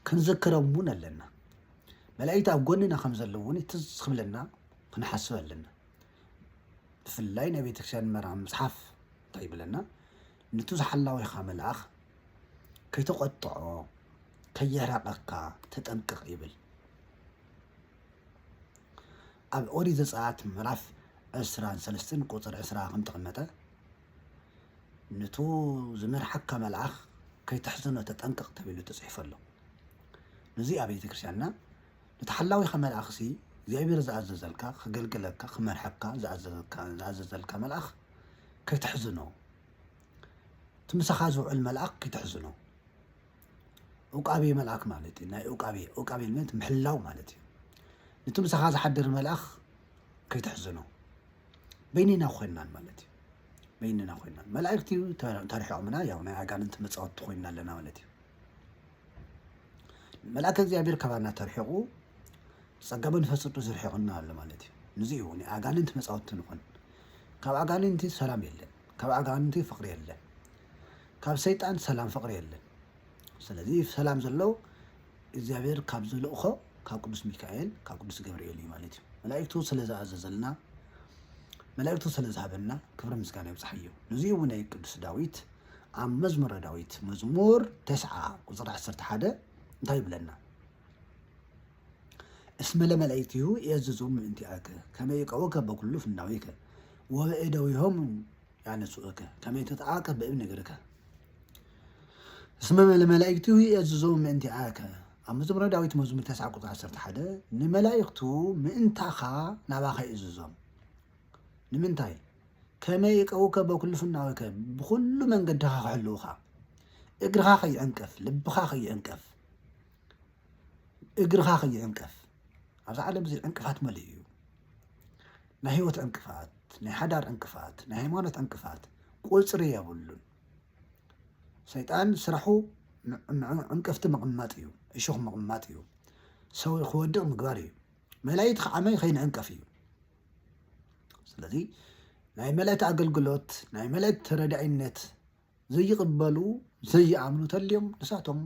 ክንዝክሮም እውን ኣለና። መላእክቲ ኣብ ጎንና ከም ዘለዉ እውን ትዝ ክብለና ክንሓስብ ኣለና። ብፍላይ ናይ ቤተክርስትያን መርሃ መጽሓፍ እንታይ ይብለና? "ነቲ ዝሓላዊኻ መልኣኽ ከይተቖጥዖ፣ ከየሕረቐካ ተጠንቀቕ" ይብል። ኣብ ኦሪት ዘጸኣት ምዕራፍ ዕስራን ሰለስተን ቁጽሪ ዕስራ ከም ተቐመጠ፣ "ነቱ ዝመርሓካ መልኣኽ ከይተሕዝኖ ተጠንቀቕ" ተቢሉ ተጽሒፉ ኣሎ። ነዚ ኣብ ቤተክርስትያንና፣ ነቲ ሓላዊኻ መልኣኽሲ እግዚኣብሔር ዝኣዘዘልካ፣ ክገልግለካ፣ ክመርሐካ ዝኣዘዘካ፣ ዝኣዘዘልካ መልኣኽ ከይተሕዝኖ፣ እቲ ምሳኻ ዝውዕል መልኣኽ ከይተሕዝኖ። ዑቃቤ መልኣክ ማለት እዩ። ናይ ዑቃቤ፣ ዑቃቤ ማለት ምሕላው ማለት እዩ። ነቲ ምሳኻ ዝሓድር መልኣኽ ከይተሕዝኖ። በይንና ኮይንናን ማለት እዩ። በይንና ኮይንናን። መላእክቲ ተ-፣ ተርሒቖምና፣ ያው ናይ ኣጋንንቲ መጻወቲ ኮይንና ኣለና ማለት እዩ። መልኣከ እግዚኣብሔር ካባና ተርሒቑ፣ ጸጋ መንፈስ ቅዱስ ርሒቑና ኣሎ ማለት እዩ። ንዚ እዩ ንኣጋንንቲ መጻወቲ ንኾን። ካብ ኣጋንንቲ ሰላም የለን። ካብ ኣጋንንቲ ፍቕሪ የለን። ካብ ሰይጣን ሰላም ፍቕሪ የለን። ስለዚ ሰላም ዘሎ እግዚኣብሔር ካብ ዝልእኾ ካብ ቅዱስ ሚካኤል፣ ካብ ቅዱስ ገብርኤል እዩ ማለት እዩ። መላእክቱ ስለ ዝኣዘዘልና፣ መላእክቱ ስለ ዝሃበና ክብሪ ምስጋና ይብጽሓዮ። ነዚ እውን ናይ ቅዱስ ዳዊት ኣብ መዝሙረ ዳዊት መዝሙር ተስዓ ቁጽሪ ዓሰርተ ሓደ እንታይ ይብለና? "እስመ ለመላእክቲሁ የእዝዙ ምእንቲአከ፣ ከመ ይቀውከ በኩሉ ፍናዊከ፣ ወበእደዊሆሙ ያነስኡከ፣ ከመ ይትትአከ በእብን እግርከ።" "እስመ ለመላእክቲሁ የእዝዙ ምእንቲአከ።" ኣብ መዝሙረ ዳዊት መዝሙር ተስዓ ቁጽሪ ዓሰርተ ሓደ፣ "ንመላእክቱ ምእንታኻ ናባኻ ይእዝዞም።" ንምንታይ? "ከመ ይቀውከ በኩሉ ፍናዊከ"፣ ብኹሉ መንገድኻ ክሕልውኻ፣ እግርኻ ከይዕንቀፍ፣ ልብኻ ከይዕንቀፍ፣ እግርኻ ከይዕንቀፍ። ኣብዚ ዓለም እዚ ዕንቅፋት መሊኡ እዩ። ናይ ህይወት ዕንቅፋት፣ ናይ ሓዳር ዕንቅፋት፣ ናይ ሃይማኖት ዕንቅፋት ቁጽሪ የብሉን። ሰይጣን ስራሑ ን-፣ ን-፣ ዕንቅፍቲ ምቕማጥ እዩ፣ እሾኽ ምቕማጥ እዩ፣ ሰው ክወድቕ ምግባር እዩ። መላእክት ከዓ ከይንዕንቀፍ እዩ። ስለዚ ናይ መላእክቲ ኣገልግሎት፣ ናይ መላእክቲ ተረዳኢነት ዘይቕበሉ፣ ዘይኣምኑ ተልዮም፣ ንሳቶም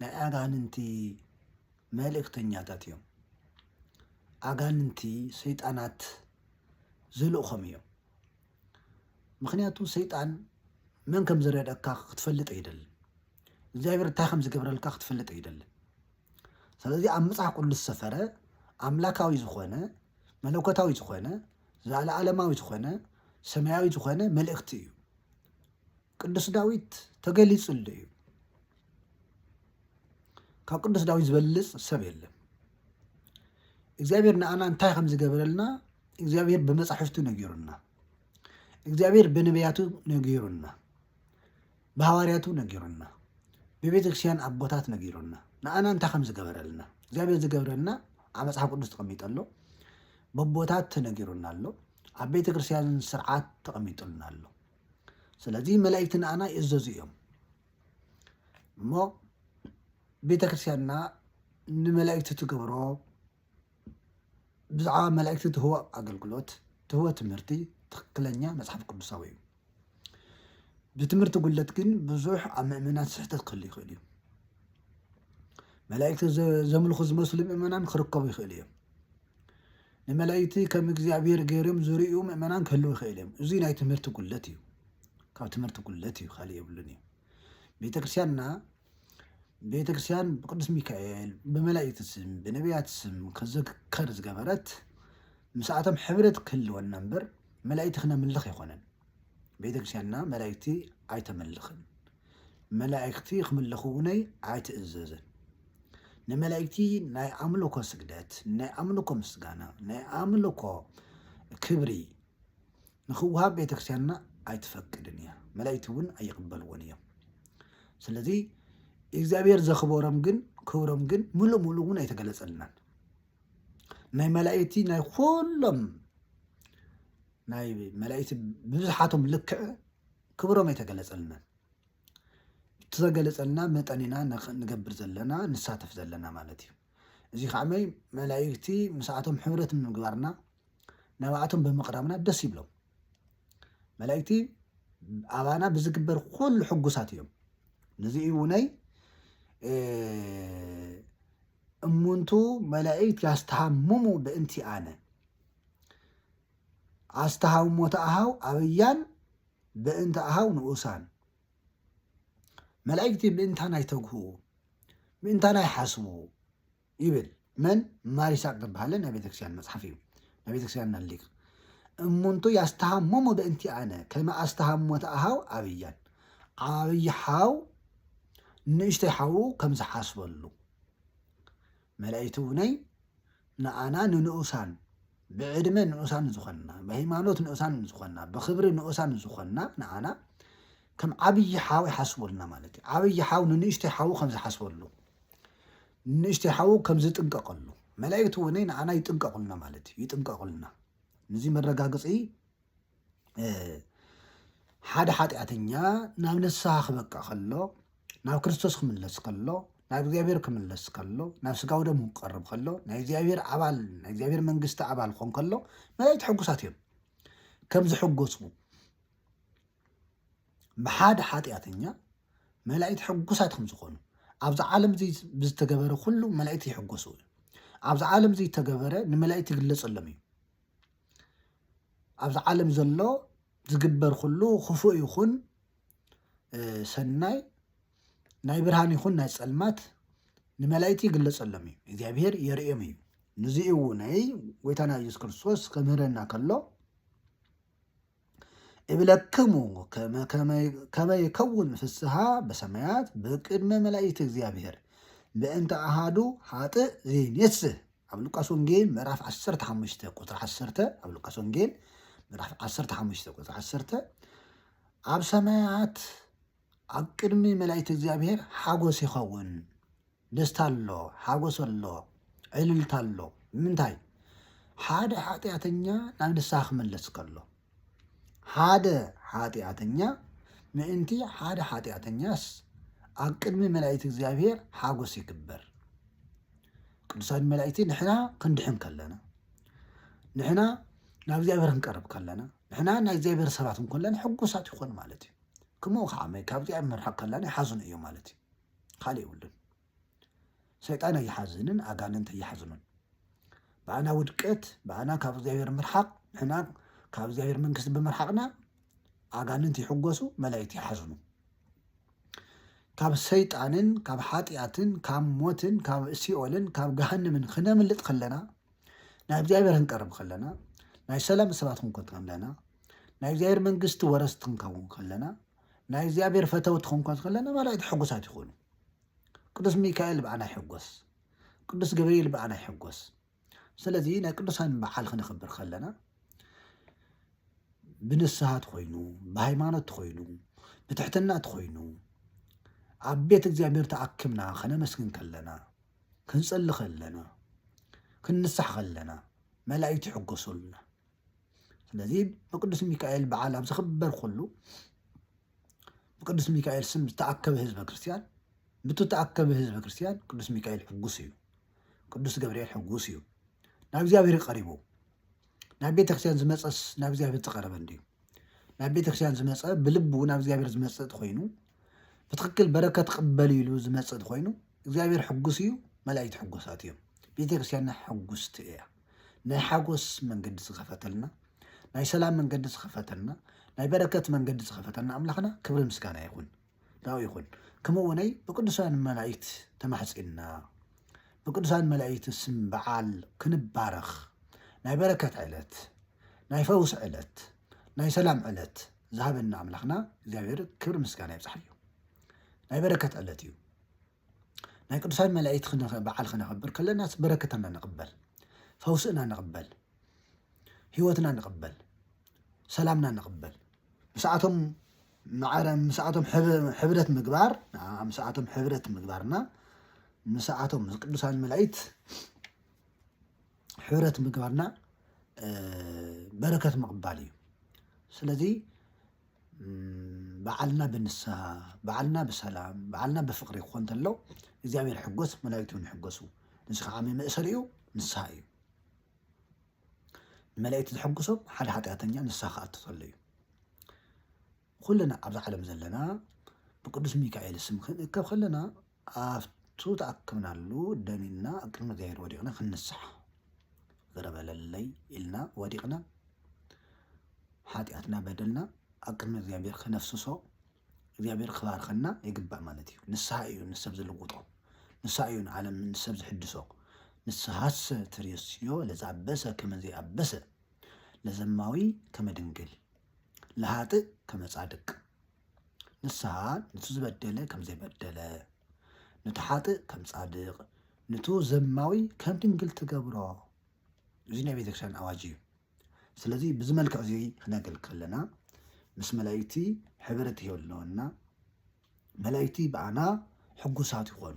ናይ ኣጋንንቲ መልእክተኛታት እዮም። ኣጋንንቲ ሰይጣናት ዝልእኾም እዮም። ምኽንያቱ ሰይጣን መን ከም ዝረድአካ ክትፈልጥ ኣይደልን። እግዚኣብሔር እንታይ ከም ዝገብረልካ ክትፈልጥ ኣይደልን። ስለዚ ኣብ መጽሓፍ ቅዱስ ዝሰፈረ ኣምላካዊ ዝኾነ፣ መለኮታዊ ዝኾነ፣ ዘለኣለማዊ ዝኾነ፣ ሰማያዊ ዝኾነ መልእኽቲ እዩ። ቅዱስ ዳዊት ተገሊጽሉ እዩ። ካብ ቅዱስ ዳዊት ዝበልጽ ሰብ የለን። እግዚኣብሔር ንኣና እንታይ ከም ዝገበረልና እግዚኣብሔር ብመጻሕፍቱ ነጊሩና። እግዚኣብሔር ብነቢያቱ ነጊሩና። ብሃዋርያቱ ነጊሩና። ብቤተ ክርስቲያን ኣቦታት ነጊሩና። ንኣና እንታይ ከም ዝገበረልና እግዚኣብሔር ዝገብረልና ኣብ መጽሓፍ ቅዱስ ተቐሚጠ ኣሎ። በቦታት ተነጊሩና ኣሎ። ኣብ ቤተ ክርስቲያን ስርዓት ተቐሚጡልና ኣሎ። ስለዚ መላእክቲ ንኣና ይእዘዙ እዮም። እሞ ቤተ ክርስቲያንና ንመላእክቲ ትገብሮ ብዛዕባ መላእክቲ ትህቦ ኣገልግሎት፣ ትህቦ ትምህርቲ ትኽክለኛ መጽሓፍ ቅዱሳዊ እዩ። ብትምህርቲ ጉለት ግን ብዙሕ ኣብ ምእመናን ስሕተት ክህሉ ይኽእል እዩ። መላእክቲ ዘ- ዘምልኹ ዝመስሉ ምእመናን ክርከቡ ይኽእሉ እዮም። ንመላእክቲ ከም እግዚኣብሔር ገይሮም ዝርእዩ ምእመናን ክህልዉ ይኽእል እዮም። እዚ ናይ ትምህርቲ ጉለት እዩ። ካብ ትምህርቲ ጉለት እዩ፣ ካልእ የብሉን እዩ። ቤተክርስትያንና ቤተክርስትያን ብቅዱስ ሚካኤል፣ ብመላእክቲ ስም፣ ብነቢያት ስም ክዝከር ዝገበረት ምስኣቶም ሕብረት ክህልወና እምበር መላእክቲ ክነምልኽ ኣይኮነን። ቤተክርስትያንና መላእክቲ ኣይተመልኽን። መላእክቲ ክምልኹ እውነይ ኣይትእዘዝን። ንመላእክቲ ናይ ኣምልኮ ስግደት፣ ናይ ኣምልኮ ምስጋና፣ ናይ ኣምልኮ ክብሪ ንኽወሃብ ቤተክርስትያንና ኣይትፈቅድን እያ። መላእክቲ እውን ኣይቕበልዎን እዮም። ስለዚ እግዚኣብሔር ዘኽበሮም ግን ክብሮም ግን ምሉእ ምሉእ እውን ኣይተገለጸልናን። ናይ መላእክቲ ናይ ኩሎም ናይ መላእክቲ ብብዝሓቶም ልክዕ ክብሮም ኣይተገለጸልናን። እተገለጸልና መጠን ኢና ንኽ- ንገብር ዘለና ንሳተፍ ዘለና ማለት እዩ። እዚ ከዓ መይ መላእክቲ ምስኣቶም ሕብረት ንምግባርና ናብኣቶም ብምቕራብና ደስ ይብሎም። መላእክቲ ኣባና ብዝግበር ኩሉ ሕጉሳት እዮም። ነዚ እውነይ እሙንቱ መላእክት ያስተሃምሙ ብእንቲ ኣነ ኣስተሃምሞተ ኣሃው ኣብያን ብእንቲ ኣሃው ንኡሳን መላእክቲ ብእንታና ይተግሁ ብእንታና ይሓስቡ ይብል። መን ማር ይስሐቅ ዝበሃለ ናይ ቤተክርስትያን መጽሓፍ እዩ። ናይ ቤተክርስትያን ሊቅ እሙንቱ ያስተሃምሙ ብእንቲ ኣነ ከመ ኣስተሃምሞተ ኣሃው ኣብያን ዓብዪ ሓው ንእሽተይ ሓዉ ከም ዝሓስበሉ መላእክቲ እውነይ ንኣና ንንኡሳን ብዕድመ ንኡሳን ዝኾንና ብሃይማኖት ንኡሳን ዝኾንና ብክብሪ ንኡሳን ዝኾንና ንኣና ከም ዓብዪ ሓው ይሓስቡልና ማለት እዩ። ዓብዪ ሓው ንንእሽተይ ሓው ከም ዝሓስበሉ ንእሽተይ ሓው ከም ዝጥንቀቀሉ መላእክቲ እውን ንኣና ይጥንቀቁልና ማለት እዩ። ይጥንቀቁልና ንዚ መረጋግፂ ሓደ ሓጢኣተኛ ናብ ንስሓ ክበቅዕ ከሎ ናብ ክርስቶስ ክምለስ ከሎ ናብ እግዚኣብሔር ክምለስ ከሎ ናብ ስጋዊ ደሙ ክቀርብ ከሎ ናይ እግዚኣብሔር ኣባል ናይ እግዚኣብሔር መንግስቲ ኣባል ክኾን ከሎ መላእክቲ ሕጉሳት እዮም። ከም ዝሕጎሱ ብሓደ ሓጢኣተኛ መላእክቲ ሕጉሳት ከም ዝኾኑ ኣብዚ ዓለም እዚ ብዝተገበረ ኩሉ መላእክቲ ይሕጎሱ እዩ። ኣብዚ ዓለም እዚ ዝተገበረ ንመላእክቲ ይግለጸሎም እዩ። ኣብዚ ዓለም ዘሎ ዝግበር ኩሉ ክፉእ ይኹን ሰናይ ናይ ብርሃን ይኹን ናይ ጸልማት ንመላእክቲ ይግለጸሎም እዩ። እግዚኣብሔር የርእዮም እዩ። ንዚ እውነይ ጎይታና የሱስ ክርስቶስ ከምህረና ከሎ እብለክሙ ከመ ይከውን ፍስሃ በሰማያት በቅድመ መላእክት እግዚኣብሔር በእንተ ኣሃዱ ሃጥእ ዘይኔስህ ኣብ ሉቃስ ወንጌል ምዕራፍ ዓሰርተ ሓሙሽተ ቁፅሪ ዓሰርተ ኣብ ሉቃስ ወንጌል ምዕራፍ ዓሰርተ ሓሙሽተ ቁፅሪ ዓሰርተ ኣብ ሰማያት ኣብ ቅድሚ መላእክት እግዚኣብሔር ሓጎስ ይኸውን። ደስታ ኣሎ፣ ሓጎስ ኣሎ፣ ዕልልታ ኣሎ። ምንታይ? ሓደ ሓጢኣተኛ ናብ ንስሓ ክምለስ ከሎ ሓደ ሓጢኣተኛ ምእንቲ ሓደ ሓጢኣተኛስ ኣብ ቅድሚ መላእክት እግዚኣብሔር ሓጎስ ይግበር። ቅዱሳን መላእክቲ ንሕና ክንድሕን ከለና ንሕና ናብ እግዚኣብሔር ክንቀርብ ከለና ንሕና ናይ እግዚኣብሔር ሰባት እንከለና ሕጉሳት ይኾን ማለት እዩ። ከምኡ ከዓ ካብ እግዚኣብሔር ምርሓቅ ከለና ይሓዝኑ እዩ ማለት እዩ። ካልእ የብሉን። ሰይጣን ኣይሓዝንን ኣጋንንት ኣይሓዝኑን። ብኣና ውድቀት ብኣና ካብ እግዚኣብሔር ምርሓቅ ንሕና ካብ እግዚኣብሔር መንግስቲ ብምርሓቅና ኣጋንንት ይሕጎሱ መላእክት ይሓዝኑ። ካብ ሰይጣንን ካብ ሓጢኣትን ካብ ሞትን ካብ ሲኦልን ካብ ገሃንምን ክነምልጥ ከለና፣ ናብ እግዚኣብሔር ክንቀርብ ከለና፣ ናይ ሰላም ሰባት ክንኮን ከለና፣ ናይ እግዚኣብሔር መንግስቲ ወረስቲ ክንከውን ከለና፣ ናይ እግዚኣብሔር ፈተውቲ ክንኮን ከለና፣ መላእክቲ ሕጉሳት ይኾኑ። ቅዱስ ሚካኤል ብኣና ይሕጎስ፣ ቅዱስ ገብርኤል ብኣና ይሕጎስ። ስለዚ ናይ ቅዱሳን በዓል ክነኽብር ከለና፣ ብንስሃ ተኾይኑ፣ ብሃይማኖት ተኾይኑ፣ ብትሕትና ተኾይኑ፣ ኣብ ቤት እግዚኣብሔር ተኣክብና ከነመስግን ከለና፣ ክንጸሊ ከለና፣ ክንንሳሕ ከለና፣ መላእክቲ ይሕጎሱልና። ስለዚ ብቅዱስ ሚካኤል በዓል ኣብ ዝኽበር ኩሉ፣ ብቅዱስ ሚካኤል ስም ዝተኣከበ ህዝበ ክርስቲያን፣ ብቱ ተኣከበ ህዝበ ክርስቲያን ቅዱስ ሚካኤል ሕጉስ እዩ። ቅዱስ ገብርኤል ሕጉስ እዩ። ናብ እግዚኣብሔር ቀሪቡ። ናብ ቤተ ክርስቲያን ዝመጸስ ናብ እግዚኣብሔር ዝቐረበ እንድዩ። ናብ ቤተ ክርስቲያን ዝመጸ፣ ብልቡ ናብ እግዚኣብሔር ዝመጸ ተኾይኑ፣ ብትኽክል በረከት ቅበል ኢሉ ዝመጸ ተኾይኑ፣ እግዚኣብሔር ሕጉስ እዩ፣ መላእክቲ ሕጉሳት እዮም። ቤተ ክርስቲያንና ሕጉስቲ እያ። ናይ ሓጎስ መንገዲ ዝኸፈተልና፣ ናይ ሰላም መንገዲ ዝኸፈተልና፣ ናይ በረከት መንገዲ ዝኸፈተልና ኣምላኽና ክብሪ ምስጋና ይኹን። ናብኡ ይኹን። ከምኡ እውነይ ብቅዱሳን መላእክት ተማሕጺንና፣ ብቅዱሳን መላእክት ስም በዓል ክንባረኽ፣ ናይ በረከት ዕለት፣ ናይ ፈውስ ዕለት፣ ናይ ሰላም ዕለት ዝሃበና ኣምላኽና እግዚኣብሔር ክብሪ ምስጋና ይብጽሓዮ። ናይ በረከት ዕለት እዩ። ናይ ቅዱሳን መላእክት ክነኸ-፣ በዓል ክነኸብር ከለናስ በረከትና ንቕበል፣ ፈውስና ንቕበል፣ ህይወትና ንቕበል፣ ሰላምና ንቕበል። ምስኣቶም ማዕረ፣ ምስኣቶም ሕብ-፣ ሕብረት ምግባር፣ አ፣ ምስኣቶም ሕብረት ምግባርና፣ ምስኣቶም ቅዱሳን መላእክት ሕብረት ምግባርና፣ እ፣ በረከት ምቕባል እዩ። ስለዚ፣ እም፣ በዓልና ብንስሃ፣ በዓልና ብሰላም፣ በዓልና ብፍቕሪ ክኾን እንተሎ፣ እግዚኣብሔር ሕጎስ፣ መላእክቱ እውን ይሕጎሱ። ንሱ ከዓ መእሰሪኡ ንስሃ እዩ። ንመላእክቲ ዝሕጉሶም ሓደ ሓጢኣተኛ ንስሃ ክኣቱ ተሎ እዩ። ኩልና ኣብዛ ዓለም ዘለና ብቅዱስ ሚካኤል ስም ክንእከብ ከለና፣ ኣብቱ ተኣከብናሉ ደኒንና ኣብ ቅድሚ እግዚኣብሔር ወዲቕና ክንንስሓ፣ "ይቕረ በለለይ" ኢልና ወዲቕና፣ ሓጢኣትና በደልና ኣብ ቅድሚ እግዚኣብሔር ከነፍስሶ፣ እግዚኣብሔር ክባርኸና ይግባእ ማለት እዩ። ንስሓ እዩ ንሰብ ዝልውጦ። ንስሓ እዩ ንዓለም ንሰብ ዝሕድሶ። "ንስሓሰ ትርእስዮ ለዘኣበሰ ከመ ዘይኣበሰ፣ ለዘማዊ ከመ ድንግል፣ ለሃጥእ ከመ ጻድቅ።" ንስሓ ነቲ ዝበደለ ከም ዘይበደለ፣ ነቲ ሓጥእ ከም ጻድቕ፣ ነቲ ዘማዊ ከም ድንግል ትገብሮ። እዚ ናይ ቤተክርስትያን ኣዋጅ እዩ። ስለዚ ብዚ መልክዕ እዚ ክነገልግል ከለና ምስ መላእክቲ ሕብረት ይህልወና። መላእክቲ ብኣና ሕጉሳት ይኾኑ።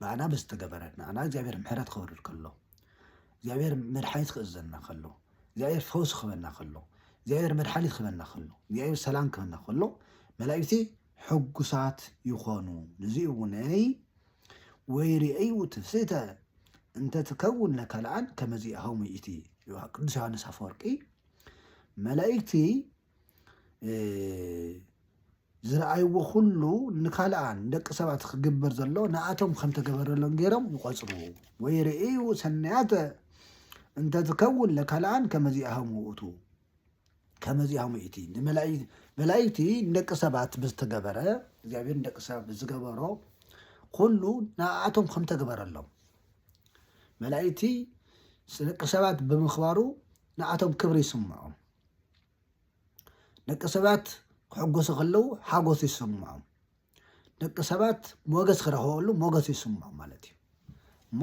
ብኣና ብዝተገበረ ንኣና እግዚኣብሔር ምሕረት ክወርድ ከሎ፣ እግዚኣብሔር መድሓኒት ክእዘና ከሎ፣ እግዚኣብሔር ፈውስ ክህበና ከሎ፣ እግዚኣብሔር መድሓኒት ክህበና ከሎ፣ እግዚኣብሔር ሰላም ክህበና ከሎ፣ መላእክቲ ሕጉሳት ይኾኑ። ነዚ እውነይ "ወይርእዩ ትፍስሕተ እንተ ትከውን ለካልኣን ከመዚኣሆሙ ይእቲ" ይብሃል ቅዱስ ዮሃንስ ኣፈወርቂ። መላእክቲ፣ እ፣ ዝረኣይዎ ኩሉ ንካልኣን ደቂ ሰባት ክግበር ዘሎ ንኣቶም ከም ተገበረሎም ገይሮም ይቖጽሩ። "ወይርእዩ ሰናያተ እንተ ትከውን ለካልኣን ከመዚኣሆሙ ውእቱ" ከመዚኣም እቲ ንመላእክቲ ንደቂ ሰባት ብዝተገበረ እግዚኣብሔር ንደቂ ሰባት ብዝገበሮ ኩሉ ንኣቶም ከም ተገበረሎም መላእክቲ ደቂ ሰባት ብምኽባሩ ንኣቶም ክብሪ ይስምዖም። ደቂ ሰባት ክሕጎሱ ከለዉ ሓጎስ ይስምዖም። ደቂ ሰባት ሞገስ ክረኽበሉ ሞገስ ይስምዖም ማለት እዩ። እሞ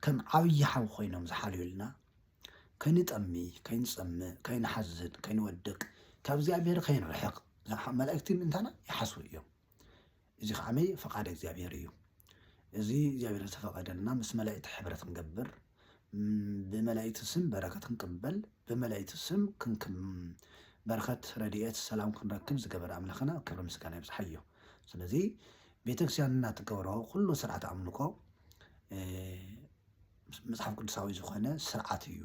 ከም ዓብዪ ሓው ኮይኖም ዝሓልዩልና፣ ከይንጠሚ፣ ከይንጸምእ፣ ከይንሓዝን፣ ከይንወድቅ፣ ካብ እግዚኣብሔር ከይንርሕቕ ዝሓ-፣ መላእክቲ ምእንታና ይሓስቡ እዮም። እዚ ከዓመይ ፈቓድ እግዚኣብሔር እዩ። እዚ እግዚኣብሔር ዝተፈቐደልና ምስ መላእክቲ ሕብረት ክንገብር፣ ም፣ ብመላእክቲ ስም በረከት ክንቅበል፣ ብመላእክቲ ስም ክንክም በረከት፣ ረድኤት፣ ሰላም ክንረክብ ዝገበረ ኣምላኽና ክብሪ ምስጋና ይብዝሓዮ። ስለዚ ቤተክርስትያንና ትገብሮ ኩሉ ስርዓት ኣምልኮ፣ እ፣ መጽሓፍ ቅዱሳዊ ዝኾነ ስርዓት እዩ።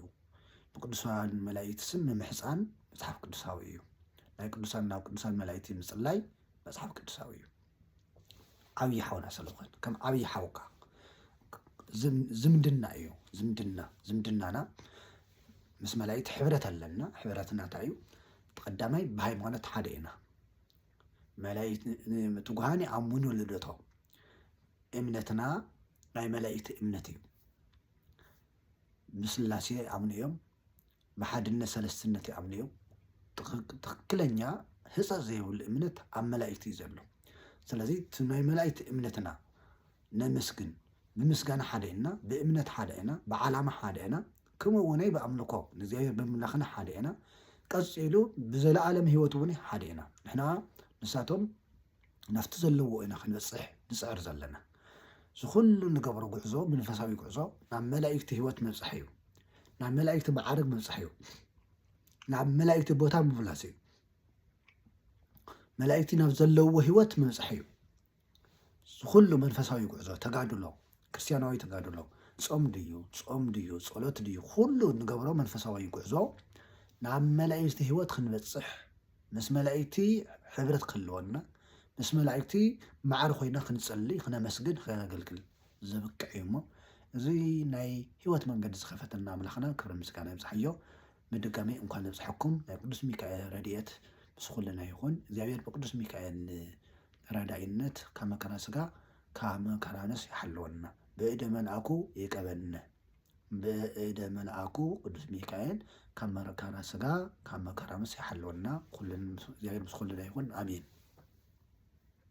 ብቅዱሳን መላእክቲ ስም ምምሕጻን መጽሓፍ ቅዱሳዊ እዩ። ናይ ቅዱሳን ናብ ቅዱሳን መላእክቲ ምጽላይ መጽሓፍ ቅዱሳዊ እዩ። ዓብዪ ሓውና ስለዝኾነ፣ ከም ዓብዪ ሓውካ ዝም-፣ ዝምድና እዩ። ዝምድና፣ ዝምድናና ምስ መላእክቲ ሕብረት ኣለና። ሕብረትና እንታይ እዩ? ቀዳማይ ብሃይማኖት ሓደ ኢና። መላእክት ትጉሃን ይኣምኑ ልደቶ። እምነትና ናይ መላእክቲ እምነት እዩ። ብስላሴ ይኣምኑ እዮም። ብሓድነት ሰለስትነት ይኣምኑ እዮም። ትኽክለኛ ህፀ ዘይብሉ እምነት ኣብ መላእክቲ እዩ ዘሎ። ስለዚ እቲ ናይ መላእክቲ እምነትና ነመስግን። ብምስጋና ሓደ ኢና፣ ብእምነት ሓደ ኢና፣ ብዓላማ ሓደ ኢና፣ ከምኡ እውን ብኣምልኮ ንእግዚኣብሔር ብምምላኽና ሓደ ኢና። ቀፂሉ ብዘለኣለም ህይወት እውን ሓደ ኢና። ንሕና ንሳቶም ናብቲ ዘለዎ ኢና ክንበፅሕ ንፅዕር ዘለና። እዚ ኩሉ ንገብሮ ጉዕዞ፣ መንፈሳዊ ጉዕዞ ናብ መላእክቲ ህይወት መብፅሒ እዩ። ናብ መላእክቲ ማዕርግ መብፅሒ እዩ። ናብ መላእክቲ ቦታ ምምላስ እዩ። መላእክቲ ናብ ዘለዎ ህይወት ምብፃሕ እዩ። እዚ ኩሉ መንፈሳዊ ጉዕዞ፣ ተጋድሎ፣ ክርስትያናዊ ተጋድሎ፣ ጾም ድዩ፣ ጾም ድዩ፣ ጸሎት ድዩ፣ ኩሉ ንገብሮ መንፈሳዊ ጉዕዞ ናብ መላእክቲ ህይወት ክንበጽሕ፣ ምስ መላእክቲ ሕብረት ክህልወና፣ ምስ መላእክቲ ማዕረ ኮይና ክንጸሊ፣ ክነመስግን፣ ክነገልግል ዘብቅዕ እዩ እሞ፣ እዚ ናይ ህይወት መንገዲ ዝኸፈተልና ኣምላኽና ክብሪ ምስጋና ይብጽሓዮ። ብድጋሚ እንኳን ኣብጽሐኩም። ናይ ቅዱስ ሚካኤል ረድኤት ምስ ኩልና ይኹን። እግዚኣብሔር ብቅዱስ ሚካኤል ረዳኢነት ካብ መከራ ስጋ ካብ መከራ ነፍስ ይሓልወና። ብእደ መልኣኩ ይቀበልና። ብእደ መልኣኩ ቅዱስ ሚካኤል ካብ መከራ ስጋ ካብ መከራ ነፍስ ይሓልወና። ኩልን እግዚኣብሔር ምስ ኩልና ይኹን። ኣሜን።